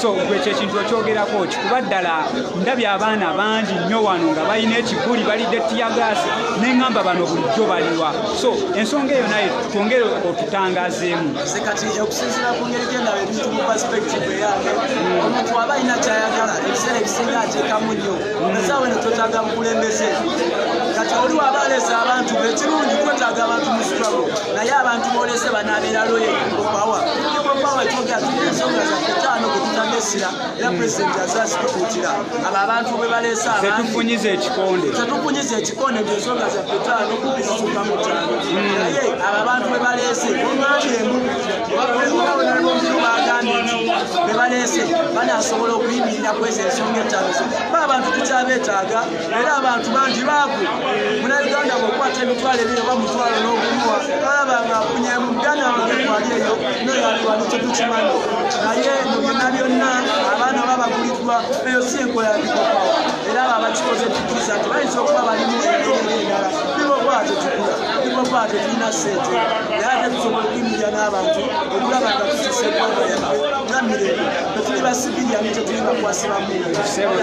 So gwe ekyo ekintu okyogerako ki? Kuba ddala ndabye abaana bangi nnyo wano nga balina ekibuli, balidde teargas, neŋŋamba bano bulijjo baliwa? So ensonga eyo naye twongere otutangazeemu. Nze kati okusinziira ku ngeri gyendaba ebintu mu perspective eyange, omuntu aba alina kyayagala ebiseera ebisinga ateekamu nnyo. Essaawa eno twetaaga bukulembeze. Kati oli waba aleese abantu be, ekirungi twetaaga abantu. mu struggle, naye abantu boolese banaabeera loyal People Power. People Power ekyogera tulina ensonga zaffe ttaano gwe tutadde essira, era pulezidenti azazitukuutira abo abantu bwe baleese abangi. Tetufunyiza ekikonde. Tetufunyiza ekikonde nti ensonga zaffe ttaano ezisukka mu ttaano, naye abo abantu bwe baleese omwami emu bagambye nti be baleese banasobola okuyimirira ku ezo ensonga etaano zo. Ba abantu tukyabeetaaga, era abantu bangi baavu. Munauganda bw'okwata 20,000 oba 50,000 n'ogumuwa, olaba nga afunyemu. Muganda wange kwali eyo noyo ali wano, tetukimanyi, naye mu byonna byonna abaana oba baguliddwa, eyo si enkola ya People Power. Era abo abakikoze tukkiriza nti bayinza okuba balimu engeri endala. People Power tetukula, People Power tetulina ssente, naye ate tusobola okuyimirira n'abantu okulaba nga tukyusa eggwanga lyaffe nga mirembe. Tetuli basibiriyani, tetuli bakwasi ba mungu,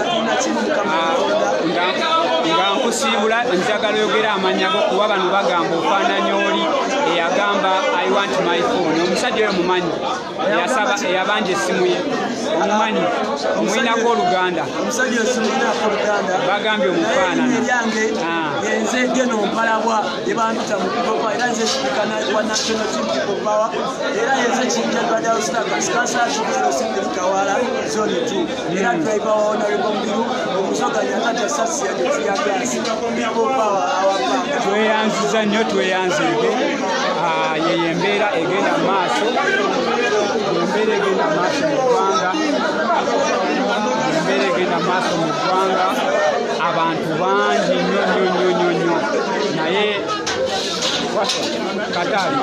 tulina kimu, Mukama Katonda. Nga nkusiibula, njagala oyogera amannya go, kuba bano bagamba ofaananya oli eyagamba "I want my phone". Omusajja oyo mumanyi, eyasaba, eyabanja essimu ye, omumanyi, omuyinako oluganda? Omusajja oyo simulinako oluganda. Bagambye omufaanana. Eryange yenze Geno Mpalabwa, yebampita mu People Power, era nze sipiika wa national team People Power, era yenze Kinja Edward Kansala Kigero Sipiri Kawala Zone 2, era driver wa Honorable Mubiru omusoga nyakati sasi ya tear gas. People Power, our power. Tweyanziza nnyo, tweyanzige. Yeyo embeera egenda mu maaso, embeera egenda mu maaso mu ggwanga, embeera egenda mu maaso mu ggwanga. Abantu bangi nnyo nnyo nnyo nnyo nnyo, naye kataali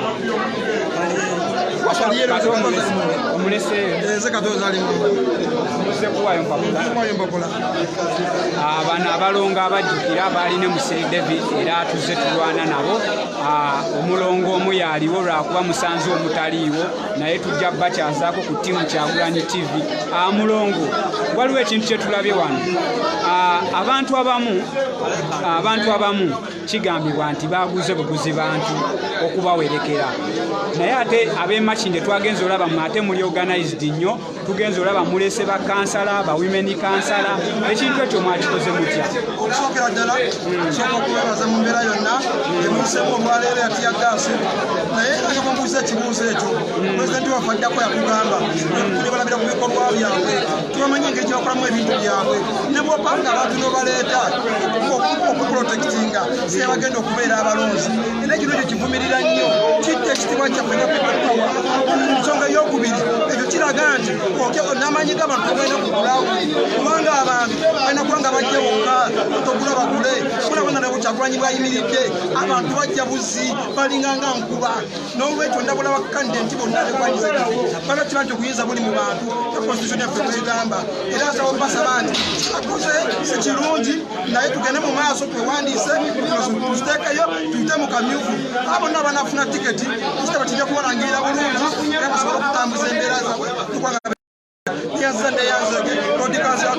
kati omulese. Nze Katonda ali. Muze kuwayo mpapula. Bano abalongo abajjukira baali ne Musiri David, era tuzze tulwana nabo. Omulongo omu yaaliwo, lwakuba musanze omutaliiwo, naye tujja bakyazaako ku ttiimu Kyagulanyi TV. Mulongo, waliwo ekintu kye tulabye wano. Abantu abamu kigambibwa nti baguze buguzi bantu okubawerekera, naye ate ab'emakindye twagenza olaba mwe ate muli organized nnyo. Tugenza olaba mulese bakansala, ba women kansala. Ekintu ekyo mwakikoze mutya? Okusookera ddala, sooka okubebaza mu mbeera yonna emuyiseemu olwaleero ya tear gas. Naye era nga bwembuuza ekibuuzo ekyo, pulezidenti waffe addako yakugamba ne balabira ku bikolwa byabwe, tubamanyi engeri gyebakolamu ebintu byabwe. Ne bwopanga abantu n'obaleeta okuprotectinga, si abagenda okubeera abalonzi. Era ekino ekyo kivumirira nnyo, kitta ekitibwa kyaffe nga People Power. Ensonga eyokubiri, ekyo kiraga nti n'amaanyi g'abantu tegalina ku ground, kubanga abantu balina kuba nga bajja bokka otogula bagule. Kulabona ne Kyagulanyi bwayimiridde, abantu bajja buzi, balinganga nkuba. N'olwekyo ndabula bakandidenti bonna abekwanyiza ekifo, banakiba nti obuyinza buli mu bantu nga constitution yaffe bwegamba. Era nsaba obasaba nti akoze si kirungi, naye tugende mu maaso, twewandiise, tuziteekeyo, tuyite mu kamyufu. Abo bonna abanafuna tiketi, ekitabo kijja kubalangirira bulungi era basobole okutambuza embeera zaabwe. Tukwanga neyanziza, neyanzege lord kansala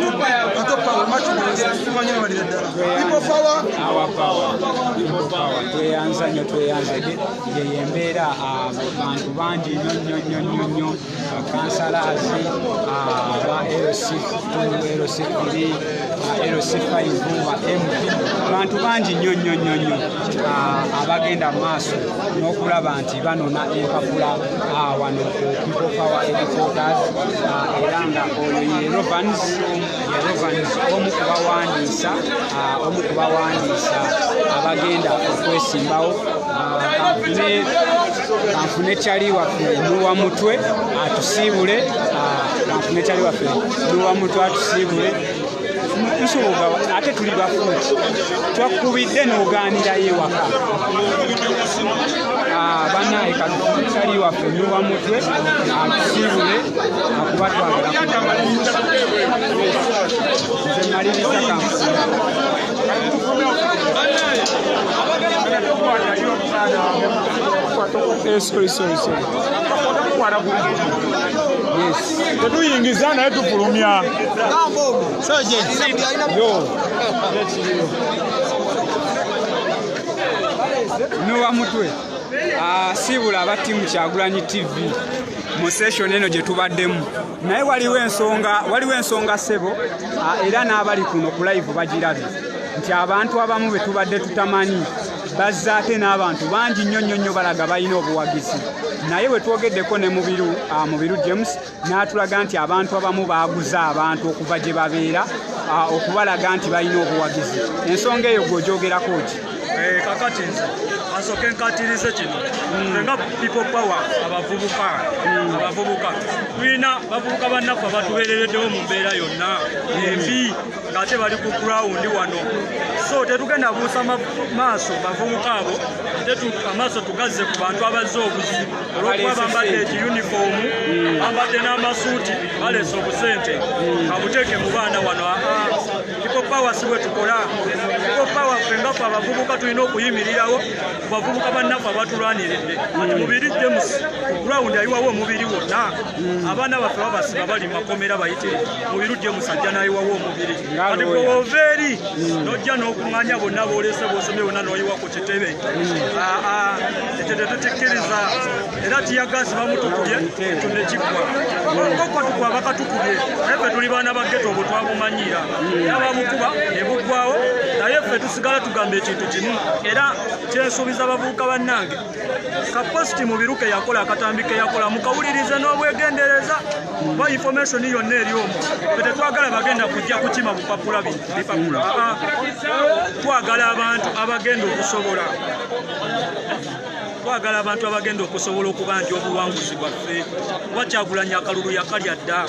Katopa Makindye, balire ddala. People Power! Our power, people power. Tweyanza nnyo, tweyanzege. Yeyo embeera. Bantu bangi nnyo nnyo nnyo nnyo nnyo, councillors aba LC2, LC3, LC5, ba MP, bantu bangi nnyo nnyo nnyo nnyo abagenda mu maaso n'okulaba nti banona empapula wano ku People Power headquarters. Era nga oyo ye Rovans, ye Rovans, omu ku bawandiisa abagenda okwesimbawo. Kanfune kyali waffe Nuwa Mutwe atusiibule. Kanfune kyali waffe Nuwa Mutwe atusiibule. Nsubuga, ate tuli bafuuki, twakubidde n'ogaanirayo ewaka. Banaye, kyali waffe Nuwa Mutwe atusiibule, akuba twagala. Nze maliriza, kanfune. Sorry, sorry, sorry. Yes. Tetuyingiza naye tufulumya. Yo. Nuwa Mutwe, siibula aba ttiimu Kyagulanyi TV mu session eno gye tubaddemu. Naye waliwo ensonga ssebo, era n'abali kuno ku live bagirabye nti abantu abamu be tubadde tutamanyi Bazze ate n'abantu bangi nnyo nnyo nnyo, balaga balina obuwagizi. Naye bwe twogeddeko ne Mubiru, Mubiru James n'atulaga nti abantu abamu baaguze abantu okuva gye babeera, okubalaga nti balina obuwagizi. Ensonga eyo gw'ogyogerako ki? Kakati nze asooke nkatirize kino. Ffe nga People Power, abavubuka tulina bavubuka bannaffe abatubeerereddewo mu mbeera yonna embi, ng'ate bali ku ground wano, so tetugenda buusa maaso bavubuka abo, ate amaaso tugazze ku bantu abazze obuzi olw'okuba bambadde ekiyunifoomu, bambadde n'amasuuti, baleese obusente kabuteeke mu baana wano. Aa, People Power si bwe tukola. People Power, ffe nga ffe abavubuka tulina okuyimirirawo ku bavubuka bannaffe abatulwaniridde. Kati Mubiri James ku ground ayiwawo omubiri wonna. Abaana baffe babasiba, bali makomera bayitire. Mubiru James ajja n'ayiwawo omubiri. Kati gwe woova eri n'ojja n'okuŋŋaanya bonna boolese b'osomye bonna n'oyiwa ku kitebe, aa, ekyo tetukikkiriza. Era tear gas bamutukubye, ekyo ne kiggwa. Kokko tukuba bakatukubye, naye ffe tuli baana ba ghetto, obwo twabumanyira, era babukuba ne buggwawo. Naye ffe tusigala tugamba ekintu kimu, era kyensuubiza abavubuka bannange: ka post Mubiru ke yakola, akatambi ke yakola, mukawulirize n'obwegendereza, kuba information yonna eri omwo. Ffe tetwagala bagenda kujja kukima bupapula bipapula. Aa, twagala abantu abagenda okusobola, twagala abantu abagenda okusobola okubanja obuwanguzi bwaffe, kuba Kyagulanyi akalulu yakalya dda.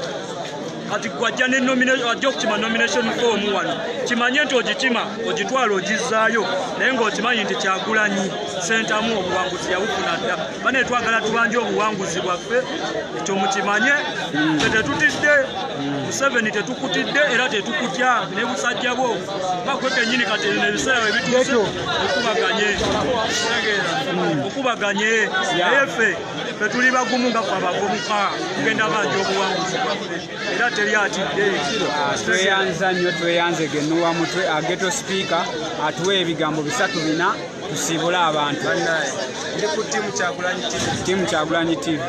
Kati gwajja ne ajja okukima nomination form wano, kimanye nti ogikima, ogitwala, ogizzaayo, naye ng'okimanyi nti Kyagulanyi Sentamu obuwanguzi yabufuna dda. Bane, twagala tubanje obuwanguzi bwaffe, ekyo mukimanye. Ffe tetutidde Museveni, tetukutidde era tetukutya ne busajja bwo bakwe kennyini. Kati bino ebiseera bwe bituuse okubaganye, tegeera okubaganye, naye ffe tuli bagumu nga ffe abavubuka, tugenda banja obuwanguzi bwaffe era teri atidde. Tweyanza nnyo, tweyanze genuwa mutwe. Ghetto Speaker atuwa ebigambo bisatu bina tusiibule abantu. Bannaye, ndi ku Team Kyagulanyi TV. Team Kyagulanyi TV.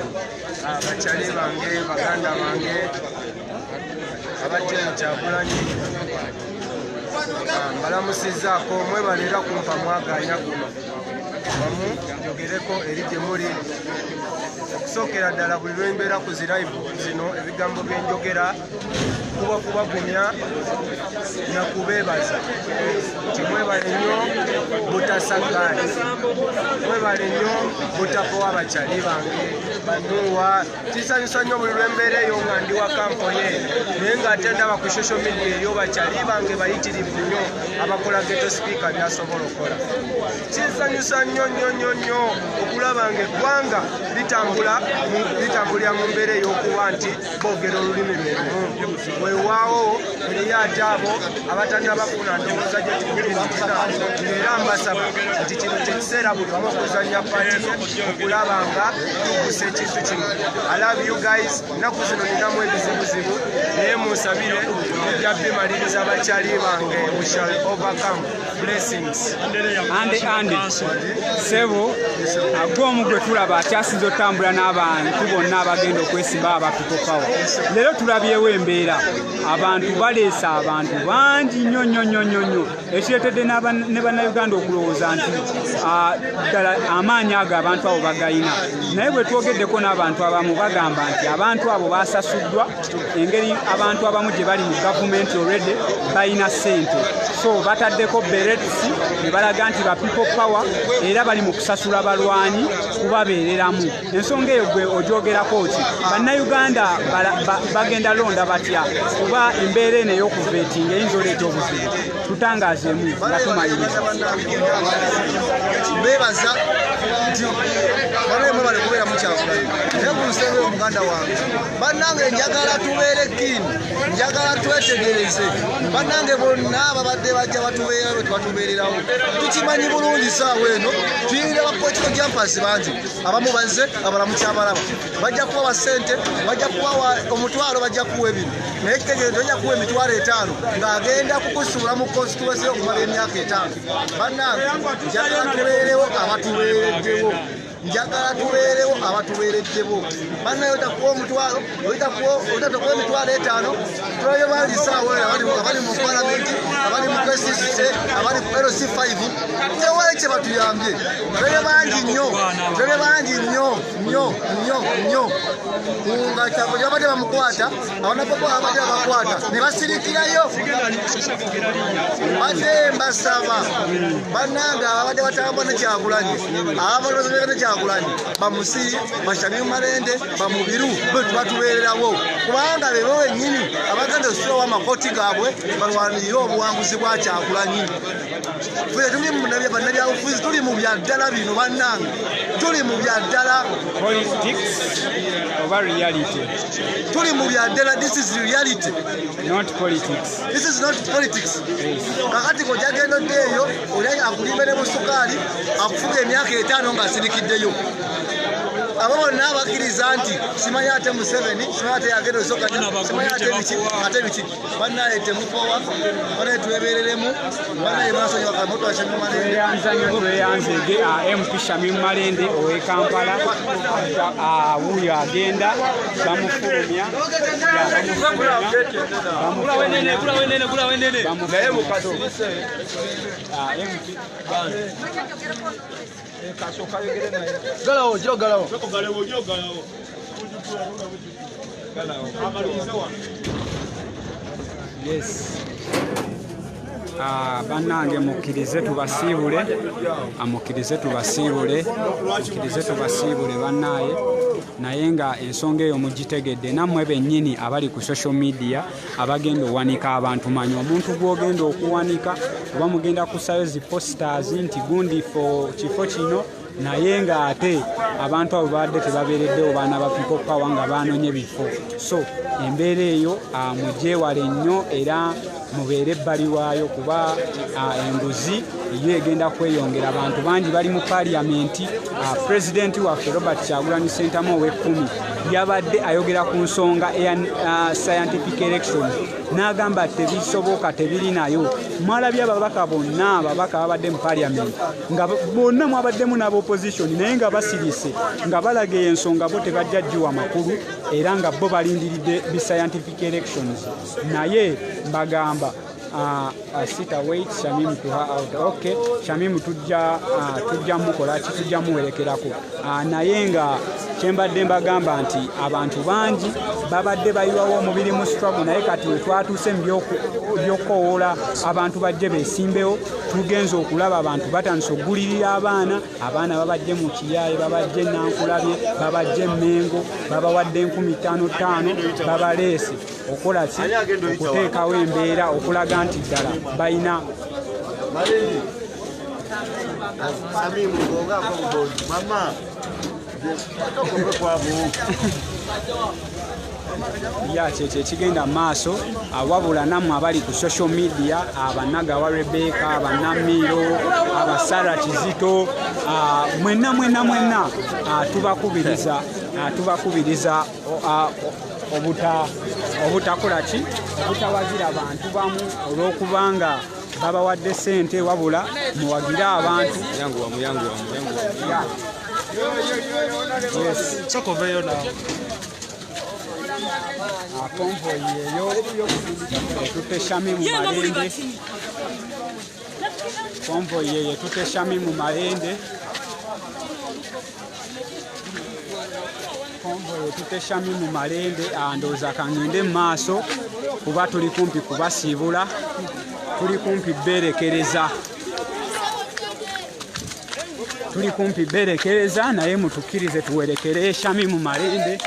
Bakyali bange, baganda bange aba Team Kyagulanyi, mbalamusizzaako. Mwebale era kumpa mwaganya guno wamu njogereko eri gye muli. Okusookera ddala, buli lwembeera ku zi live zino, ebigambo byenjogera kuba kubagumya nakubeebaza nti mwebale nnyo butasagaali, mwebale nnyo butakowa. Bakyali bange banuwa, kisanyusa nnyo buli lwembeera eyo nga ndi waka mponye, naye ng'ate ndaba ku social media eyo bakyali bange bayitirivu nnyo abakola Ghetto Speaker byasobola okukola. Kinsanyusa nnyo nnyo nnyo nnyo okulaba nga eggwanga litambulira mu mbeera ey'okuba nti boogera olulimi lwe lumu. Weewaawo eriyo ate abo abatannabafuna ndowooza gye tukulina, ng'era mbasaba nti kino kyekiseera buli omu okuzannya part ye okulaba nga tugusa ekintu kino. I love you guys. Ennaku zino ninamu ebizibuzibu, naye munsabire, tujja bimaliriza. Bakyali bange, we shall overcome. Blessings. Ande ande sebo, agw'omu gwe tulaba akyasinza otambula n'abantu bonna abagenda okwesimba aba People Power. Leero tulabyewo embeera, abantu baleese abantu bangi nnyo nnyo nnyo nnyo nnyo, ekireetedde ne Bannayuganda okulowooza nti ddala amaanyi ago abantu abo bagayina. Naye bwe twogeddeko n'abantu abamu, bagamba nti abantu abo basasuddwa. Engeri abantu abamu gye bali mu gavumenti already balina ssente, so bataddeko berets ne balaga nti ba People Power era bali mu kusasula balwanyi kubabeereramu. Ensonga eyo gwe ogyogerako ki? Bannayuganda bagenda londa batya, kuba embeera eno ey'okuvetinga eyinza oleeta obuzibu? Tutangazeemu nga tumaliriza. Mbebaza nti banaye mwebale kubeera mukyagulanyi, naye ku nsengo eyo, muganda wange, bannange, njagala tubeere kini, njagala twetegereze. Bannange, bonna babadde bajja batubeera bwe tebatubeererawo. Tukimanyi bulungi, saawa eno tuyingira ba political jumpers bangi. Abamu bazze, abalala mukyabalaba, bajja kubawa ssente, bajja kubawa omutwalo, bajja kuwa ebino, naye kitegeere nti ojja kuwa 50,000 ng'agenda kukusuula mu constituency okumala emyaka 5. Bannange, njagala tubeerewo abatubeereddewo. Njagala tubeerewo abatubeereddewo. Bannaye otakuwa omutwalo, otakuwa 5,000, tulabe bangi ssaawa eyo abali mu palamenti, abali mu KCCA, abali ku LC5, tewali kye batuyambye. Tulabe bangi nnyo, tulabe bangi nnyo nnyo nnyo nnyo. Nga babadde bamukwata, abanapopo abadde babakwata ne basirikirayo. Badde mbasaba bannange ababadde batambula ne Kyagulanyi, ababadde ne Kyagulanyi, bamusi, Bashamim Malende, bamubiru, bwe tubatubeererawo, kubanga be bo bennyini abagenda okusulawo amakooti gaabwe balwanirire obuwanguzi bwa Kyagulanyi. Ffe tuli mu bannabyabufuzi, tuli mu bya ddala bino bannange, tuli mu bya ddala. Politics oba reality? Tuli mu bya ddala, this is reality. Not politics. This is not politics. Kakati kojja genda odde eyo, oli akulimbe ne busukaali, akufuga emyaka 5 ng'asirikiddeyo. Abo bonna abakkiriza nti simanyi ate Museveni, simanyi ate yagenda osooka, simanyi ate biki, ate biki. Bannaye temupowa, bannaye twebereremu, bannaye mwasonyiwa Kamoto wa Shamim Malende. Tweyanza nnyo, tweyanzege MP Shamim Malende ow'e Kampala. Wuuyo agenda bamufulumya. Naye mukasirise. MP Galawo, giro galawo. Yes. Bannange mukkirize tubasiibule, mukkirize tubasiibule, mukkirize tubasiibule bannaye. Naye nga ensonga eyo mugitegedde nammwe bennyini abali ku social media abagenda owanika abantu. Manya omuntu gw'ogenda okuwanika oba mugenda kusayo zi posters nti gundi fo kifo kino, naye nga ate abantu abo babadde tebabeereddewo baana ba People Power nga baanonye bifo. So embeera eyo mugyewale nnyo era mubeere ebbali waayo, kuba enguzi yo egenda kweyongera. Abantu bangi bali mu paaliyamenti. Pulezidenti waffe Robert Kyagulanyi Ssentamu ow'ekkumi yabadde ayogera ku nsonga eya scientific election, n'agamba tebisoboka, tebiri nayo. Mwalabye ababaka bonna, ababaka babadde mu paaliyamenti nga bonna mwabaddemu n'aba opposition, naye nga basirise nga balaga ensonga bo tebajja giwa makulu, era nga bo balindiridde bi scientific elections. Naye mbagamba sita wait Shamim to her out. Okay, Shamim tujja mukola ki, tujja muwerekerako. Naye nga kyembadde mbagamba nti abantu bangi babadde bayiwawo omubiri mu struggle, naye kati we twatuuse mu by'okukowoola abantu bajje beesimbewo, tugenze okulaba abantu batandise okugulirira abaana. Abaana babajje mu Kiyaaye, babajje Nankulabye, babajje Mmengo, babawadde 5,000 babaleese okola ki, okuteekawo embeera okulaga nti ddala balina. Ya kyekyo ekigenda mu maaso. Wabula nammwe abali ku social media, Abanagawa Rebecca, Abanamiro, Abasara Kizito, mwenna mwenna mwenna tubakubiriza, tubakubiriza obutakola ki, obutawagira bantu bamu olw'okubanga babawadde ssente, wabula muwagire abantu. Yes. Konvoyi eyo etutte Shamim Malende, konvoyi eyo etutte Shamim Malende, konvoyi etutte Shamim Malende. Ndowooza kangende mu maaso kuba tuli kumpi kubasiibula, tuli kumpi beerekereza, tuli kumpi beerekereza, naye mutukkirize tuwerekere Shamim Malende.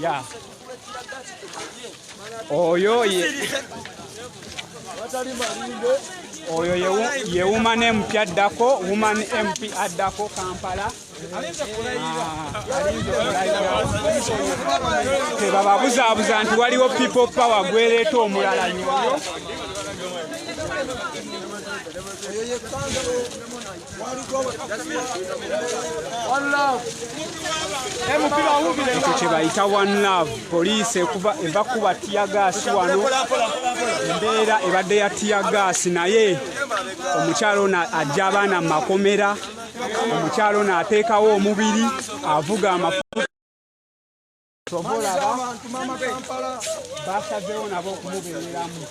Ya oyo oyo ye woman MP addako, woman MP addako Kampala. Tebababuzaabuza nti waliwo People Power gwereeta omulala yoyo. Ekyo kye bayita one love. Poliisi eva kuba teargas wano. Embeera ebadde ya teargas, naye omukyalo ono ajja abaana mu makomera, omukyalo ono ateekawo omubiri, avuga amafuta. Olaba basazeewo nabo okumubeereramu.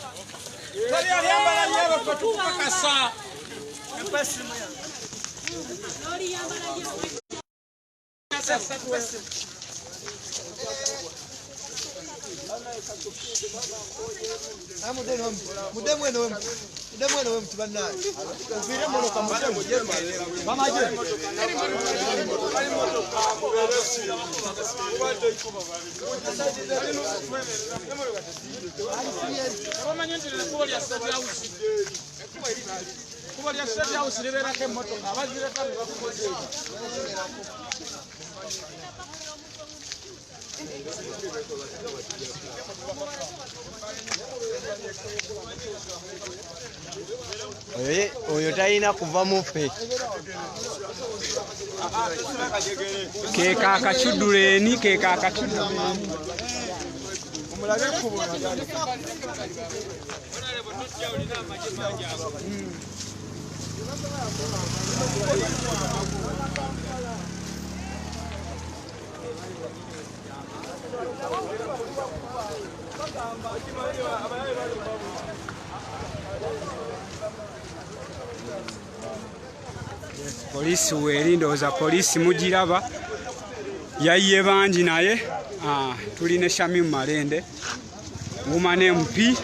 Oyo talina kuva muffe. Keka akacuduleni, keka akacuduleni. Poliisi weeri, ndowooza poliisi mugiraba yayiye bangi, naye tuli ne Shamim Malende, woman MP.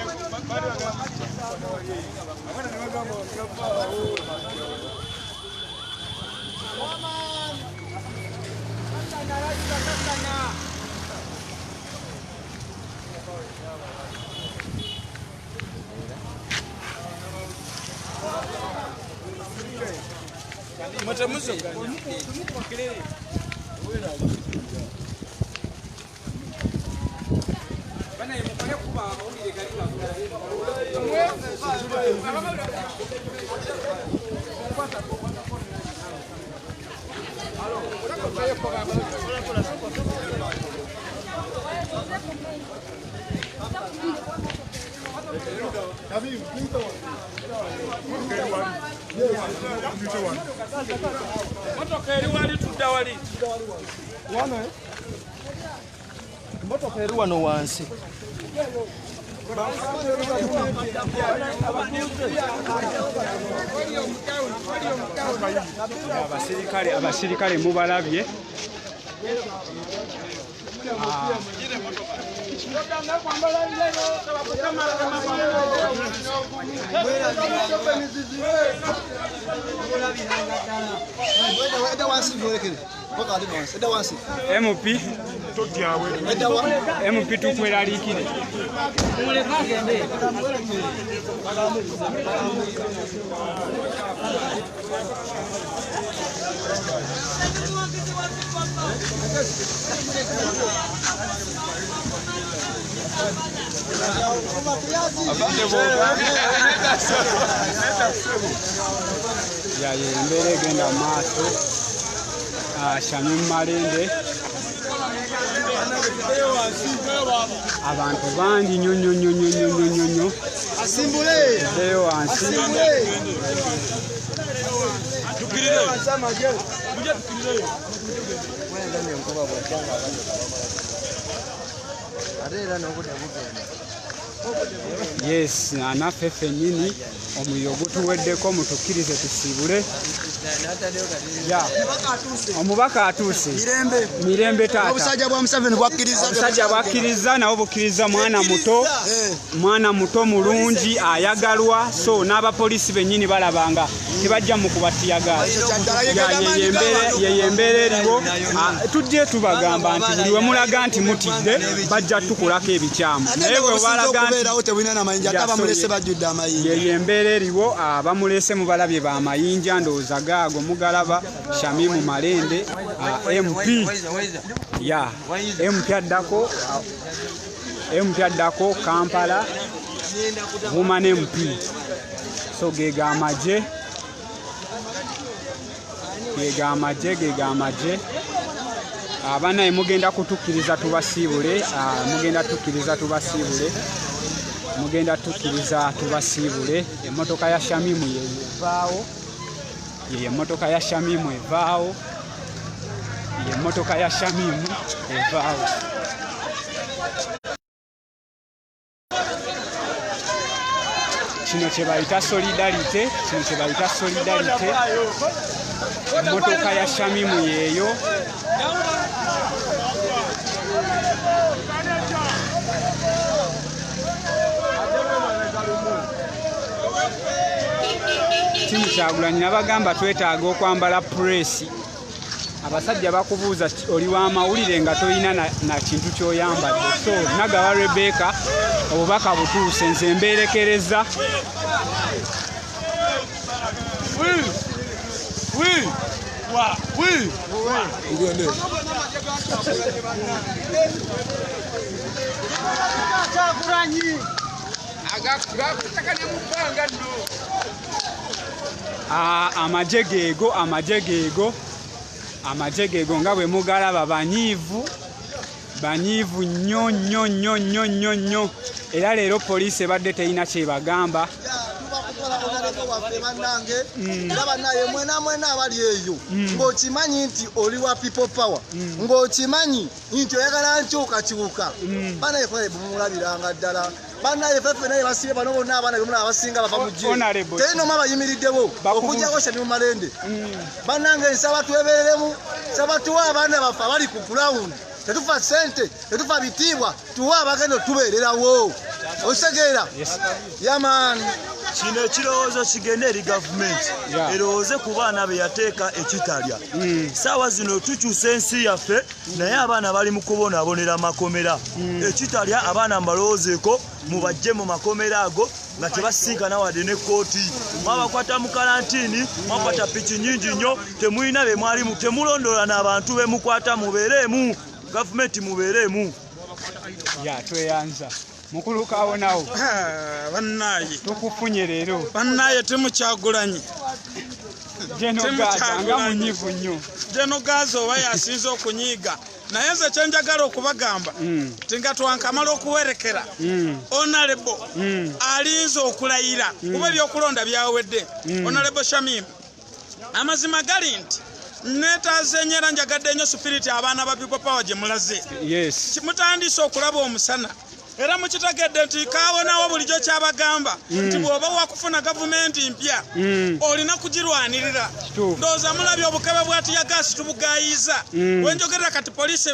Motoka eri wano wansi. Abasirikale mubalabye. MP tukweraliikire. Ya embeera egenda mu maaso. Shamim Malende, abantu bangi nnyo nnyo nnyo nnyo nnyo nnyo nnyo. Tuddeyo wansi. Yes, naffe ffennyini omuliro gutuweddeko, mutukkirize tusiibule. Omubaka atuuse. Mirembe taata. Obusajja bwa Museveni bwakkiriza. Obusajja bwakkiriza nabo bukkiriza mwana muto. Mwana muto mulungi ayagalwa, so n'abapoliisi bennyini balabanga tebajja mu kuba teargas. Ye embeera eriwo. Tujje tubagamba nti buli we mulaga nti mutidde bajja tukolako ebikyamu. Naye bwe balaga nti tebulina n'amayinja, ate abamulese bajjudde amayinja. Ye embeera eriwo, abamulese mubalabye b'amayinja, ndowooza gaago mugalaba. Shamimu Malende, MP, ya MP addako, MP addako Kampala woman MP. So gega amagye, gega amagye, gega amagye. Abanaye mugenda kutukkiriza tubasiibule, mugenda tukkiriza tubasiibule, mugenda tukkiriza tubasiibule. Emmotoka ya Shamimu yevaawo, ye emmotoka ya Shamimu evaawo, ye emmotoka ya Shamimu evaawo. Kino kye bayita solidarity, kino kye bayita solidarity. Emmotoka ya Shamimu yeeyo. Timu Kyagulanyi nabagamba twetaaga okwambala puresi. Abasajja bakubuuza oli w'amawulire nga toyina na kintu ky'oyambadde. So Nagawa Rebecca obubaka butuuse, nze mbeerekereza. Amagye geego, amagye geego, amagye geego nga bwe mugalaba banyiivu, banyiivu nnyo nnyo nnyo nnyo nnyo nnyo. Era leero poliisi ebadde terina kyebagamba. Era bannaye mwena mwena abali eyo ng'okimanyi nti oli wa people power, ng'okimanyi nti oyagala nkyukakyuka, bannaye ffe bumulabiranga ddala. Bannaye ffe naye basibe bano bonna abaana bemulaba abasinga bava mu gye teri n'omu abayimiriddewo okuggyako Shamimu Malende. Bannange nsaba twebereremu, nsaba tuwe abaana baffe abali ku ground. Tetufa ssente, tetufa bitiibwa, tuwe abagenda otubeererawo. Okitegeera? Yaman. Kino ekirowoozo kigende eri gavumenti erowooze ku baana be yateeka ekitalya. Saawa zino tukyusa ensi yaffe, naye abaana bali mu kubonaabonera makomera. Ekitalya abaana mbalowoozeeko mubajje mu makomera ago nga tebasisinkana wadde ne kkooti. Mwabakwata mu kalantiini, mwakwata piki nnyingi nnyo, temulina be mwalimu, temulondoola n'abantu be mukwata, mubeereemu. Gavumenti mubeereemu. Ya tweyanza. Mukulu kawonawo. Bannaye tukufunye leero. Bannaye Timu Kyagulanyi. Jeno Gaza nga munyiivu nnyo. Jeno Gaza oba yasinze okunyiiga. Naye nze kye njagala okubagamba nti nga twankamala okuwerekera Honorable alinze okulayira kuba ebyokulonda byawedde. Honorable Shamimu, amazima gali nti neetaaze nnyo era njagadde nnyo sipiriti abaana ba People Power gye mulaze. Mutandise okulaba omusana. Era mukitegedde nti kaawonawo bulijjo kyabagamba nti bw'oba wakufuna gavumenti mpya olina kugirwanirira. Ndowooza mulabye obukebe bwa tiyagaasi tubugayiza. Wenjogerera kati poliisi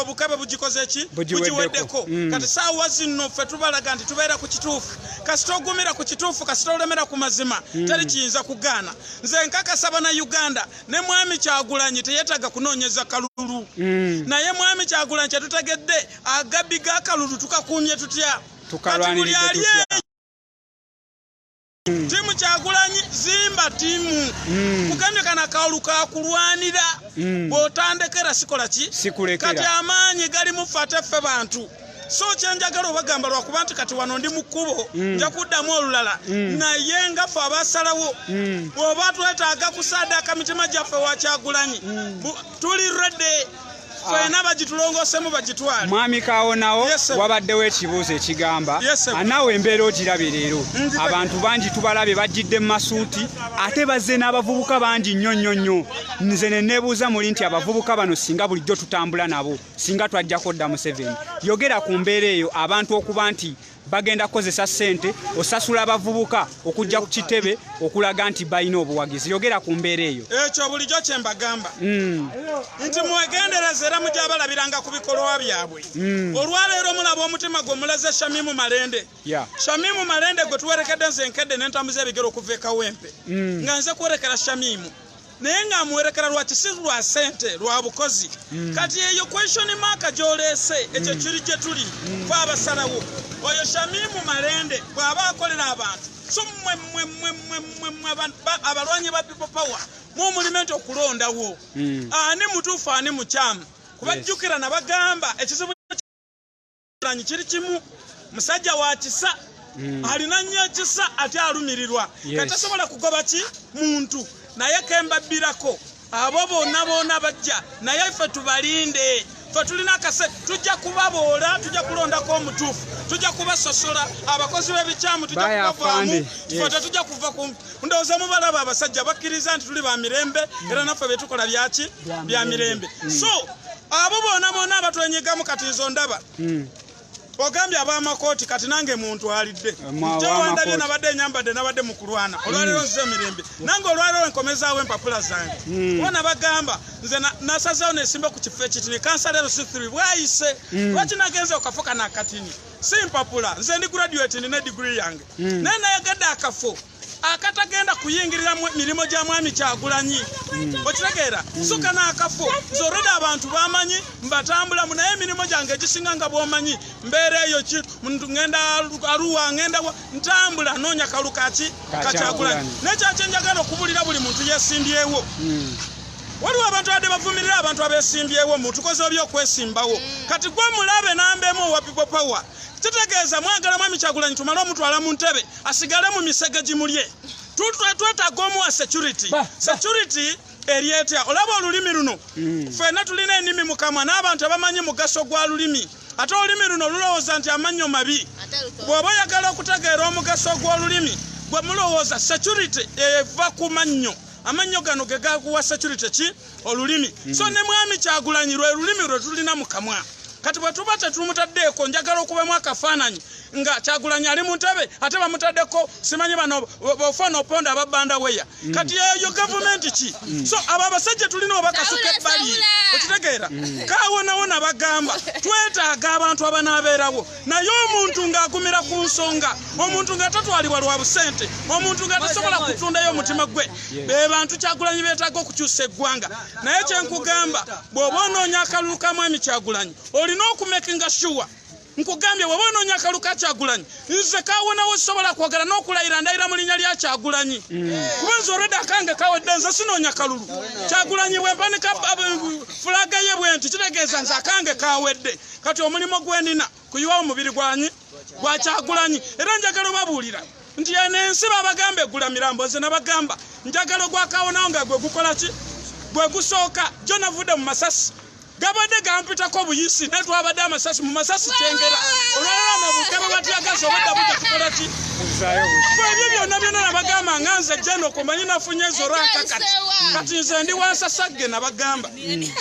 obukebe bugikoze ki? Bugiweddeko. Kati saawa zino ffe tubalaga nti tubeera ku kituufu. Kasita ogumira ku kituufu, kasita olemera ku mazima, teri kiyinza kugaana. Nze nkakasa Bannayuganda ne Mwami Kyagulanyi teyeetaaga kunoonyeza kalulu. Naye Mwami Kyagulanyi kyetutegedde agabbi g'akalulu tukakuumye tutya? Tukalwaniridde tutya? Timu Kyagulanyi zimba timu. Kugambye kana akalulu kakulwanira. Bw'otandekera sikola ki? Sikulekera. Kati amaanyi gali mu ffe ate ffe bantu. So kyenjagala obagamba lwakuba nti kati wano ndi mu kkubo, nja kuddamu olulala. Naye nga ffe abasalawo, bw'oba twetaaga kusaadaaka mitima gyaffe wa Kyagulanyi, tuli ready. Ffenna bagitulongoosemu bagitwale. Mwami Kawonawo, wabaddewo ekibuuzo ekigamba anaawe embeera ogirabye leero. Abantu bangi tubalabye bajjidde mu masuuti ate bazze n'abavubuka bangi nnyo nnyo nnyo. Nze ne neebuuza muli nti abavubuka bano singa bulijjo tutambula nabo, singa twajjako dda Museveni. Yogera ku mbeera eyo abantu okuba nti bagenda kukozesa ssente osasula abavubuka okujja ku kitebe okulaga nti balina obuwagizi. Yogera ku mbeera eyo. Ekyo bulijjo kye mbagamba nti mwegendereze era mujja balabiranga ku bikolwa byabwe. Olwaleero mulaba omutima gwe mulaze Shamimu Malende. Shamimu Malende gwe tuwerekedde nze nkedde ne ntambuza ebigere okuva e Kawempe. Nga nze kuwerekera Shamimu. Naye nga amuwerekera lwa kisi lwa ssente lwa bukozi. Kati eyo question mark gy'oleese ekyo kiri gye tuli ffe abasalawo. Oyo Shamimu Malende bw'aba akolera abantu, so mmwe mmwe mmwe mmwe mmwe mmwe abalwanyi ba People Power mumulime nti okulondawo ani mutuufu ani mukyamu. Kubajjukira nabagamba ekizibu kiri kimu, musajja wa kisa Alina nnyo ekisa ate alumirirwa. Katasobola kugoba ki muntu, naye kembabbirako abo bonna bonna bajja, naye ffe tubalinde. Ffe tulina akase, tujja kubaboola, tujja kulondako omutuufu, tujja kubasosola abakozi b'ebikyamu, tujja kubavaamu. Ffe tetujja kuva ku ndowooza. Mubalaba abasajja bakkiriza nti tuli ba mirembe, era naffe byetukola byaki? Bya mirembe. So abo bonna bonna abatwenyigamu kati nzo ndaba ogambye ab'amakooti, kati nange muntu alidde kyewandabye, nabadde enyambadde, nabadde mu kulwana. Olwaleero nzize mirembe, nange olwaleero nkomezaawo empapula zange. Bona bagamba nze nasazeewo nesimba ku kifo ekitini, kansala LC3 bwayise. Lwaki nagenze okafo kano akatini? Si mpapula, nze ndi graduate, nina degree yange, naye nayagadde akafo akatagenda kuyingirira mirimu gya mwami Kyagulanyi. Okitegeera? So kano akafo nze already abantu bamanyi mbatambulamu, naye emirimu gyange egisinga nga bwomanyi mbeera eyo ki, ngenda Aruwa, ngenda ntambula noonya kalu kaki? Kakyagulanyi. Naye kyakyenjagala okubulira buli muntu yesimbyewo, waliwo abantu abadde bavumirira abantu abesimbyewo mu tukoze obyokwesimbawo. Kati gwe mulabe nambemu owa People Power, kitegeeza mwagala mwami Kyagulanyi tumale omutwala mu ntebe asigale mu misege gimulye. Twetaaga omuwa security. Security eri etya? Olaba olulimi luno, ffenna tulina ennimi mu kamwa, n'abantu abamanyi mugaso gwa lulimi. Ate olulimi luno lulowooza nti amannyo mabi. Bw'oba oyagala okutegeera omugaso gw'olulimi, gwe mulowooza security eva ku mannyo. Amannyo gano ge gakuwa security ki? Olulimi. So ne mwami Kyagulanyi lwe lulimi lwe tulina mu kamwa. Kati bwe tuba tetumutaddeeko, njagala okubamu akafaananyi nga Kyagulanyi ali mu ntebe ate bamutaddeko simanyi bano bofaana oponda ababanda weya. Kati eyo gavumenti ki? So abo abasajja tulina obakasuka ebbali. Okitegeera? Kaawonawona bagamba twetaaga abantu abanaabeerawo, naye omuntu ng'agumira ku nsonga, omuntu nga tatwalibwa lwa busente, omuntu nga tasobola kutundayo omutima gwe, be bantu Kyagulanyi beetaaga okukyusa eggwanga. Naye kyenkugamba, bw'oba onoonya akalulu ka mwami Kyagulanyi, olina okumakinga sure. Nkugambye, bw'oba onoonya akalulu ka Kyagulanyi, nze kawonawo sobola kwogera n'okulayira, ndayira mu linnya lya Kyagulanyi, kuba nze olwedde akange kawedde. Nze sinoonya kalulu. Kyagulanyi bwe mpanika fulaga ye bwe nti, kitegeeza nze akange kawedde. Kati omulimu gwe ndina kuyiwawo mubiri gwanyi gwa Kyagulanyi. Era njagala obabuulira nti eno ensi babagamba egula mirambo. Nze nabagamba njagala ogwakawonawo nga gwe gukola ki? Gwe gusooka. Jo navudde mu masasi gabadde gampitako buyisi, naye twabadde amasasi mu masasi Kyengera. Olwalala nabukebe batyagasa obadda bujja tukola ki? Ebyo byonna byonna nabagamba nga nze jeno kumanyi nafunye ezo ranka. Kati nze ndi wansasagge. Nabagamba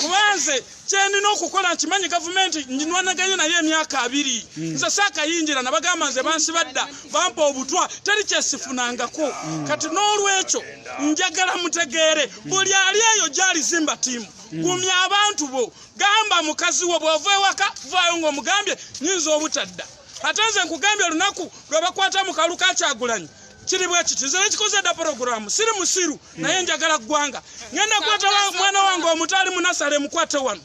kuba nze kyenina okukola nkimanyi. Gavumenti nwanaganye naye emyaka 20, nze saakayingira. Nabagamba nze bansibadda, bampa obutwa, teri kyesifunangako. Kati n'olwekyo njagala mutegeere, buli ali eyo gyali zimba tiimu, gumya abantu bo, gamba mukazi wo bw'ova ewaka vaayo ng'omugambye nyinza obutadda. Ate nze nkugambye, olunaku lwe bakwata mu kalu ka Kyagulanyi kiri bwe kiti. Nze nekikoze dda poroguramu, siri musiru, naye njagala ggwanga. Ngenda kukwata mwana wange omuto ali munasale, mukwate wano,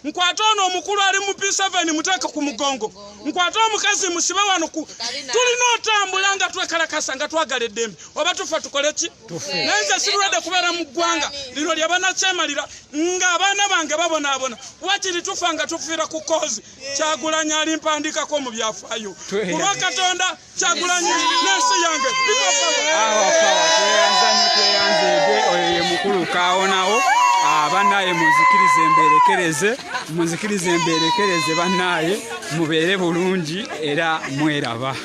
nkwate ono omukulu ali mu P7 muteeke ku mugongo, nkwate omukazi musibe wano. Ku tulina otambula nga twekalakasa nga twagala eddembe, oba tufa tukole ki? Naye nze sirwadde kubeera mu ggwanga lino lyabanakyemalira ng'abaana bange babonaabona. Wakiri tufa nga tufiira ku cause. Kyagulanyi ali mpandikako mu byafaayo kulwa Katonda. Kyagulanyi n'ensi yange. Tweyanza nnyo, tweyanzeege. Oyo ye mukulu Kaawonawo. Bannaye munzikirize mberekereze, munzikirize mberekereze. Bannaye mubeere bulungi era mweraba.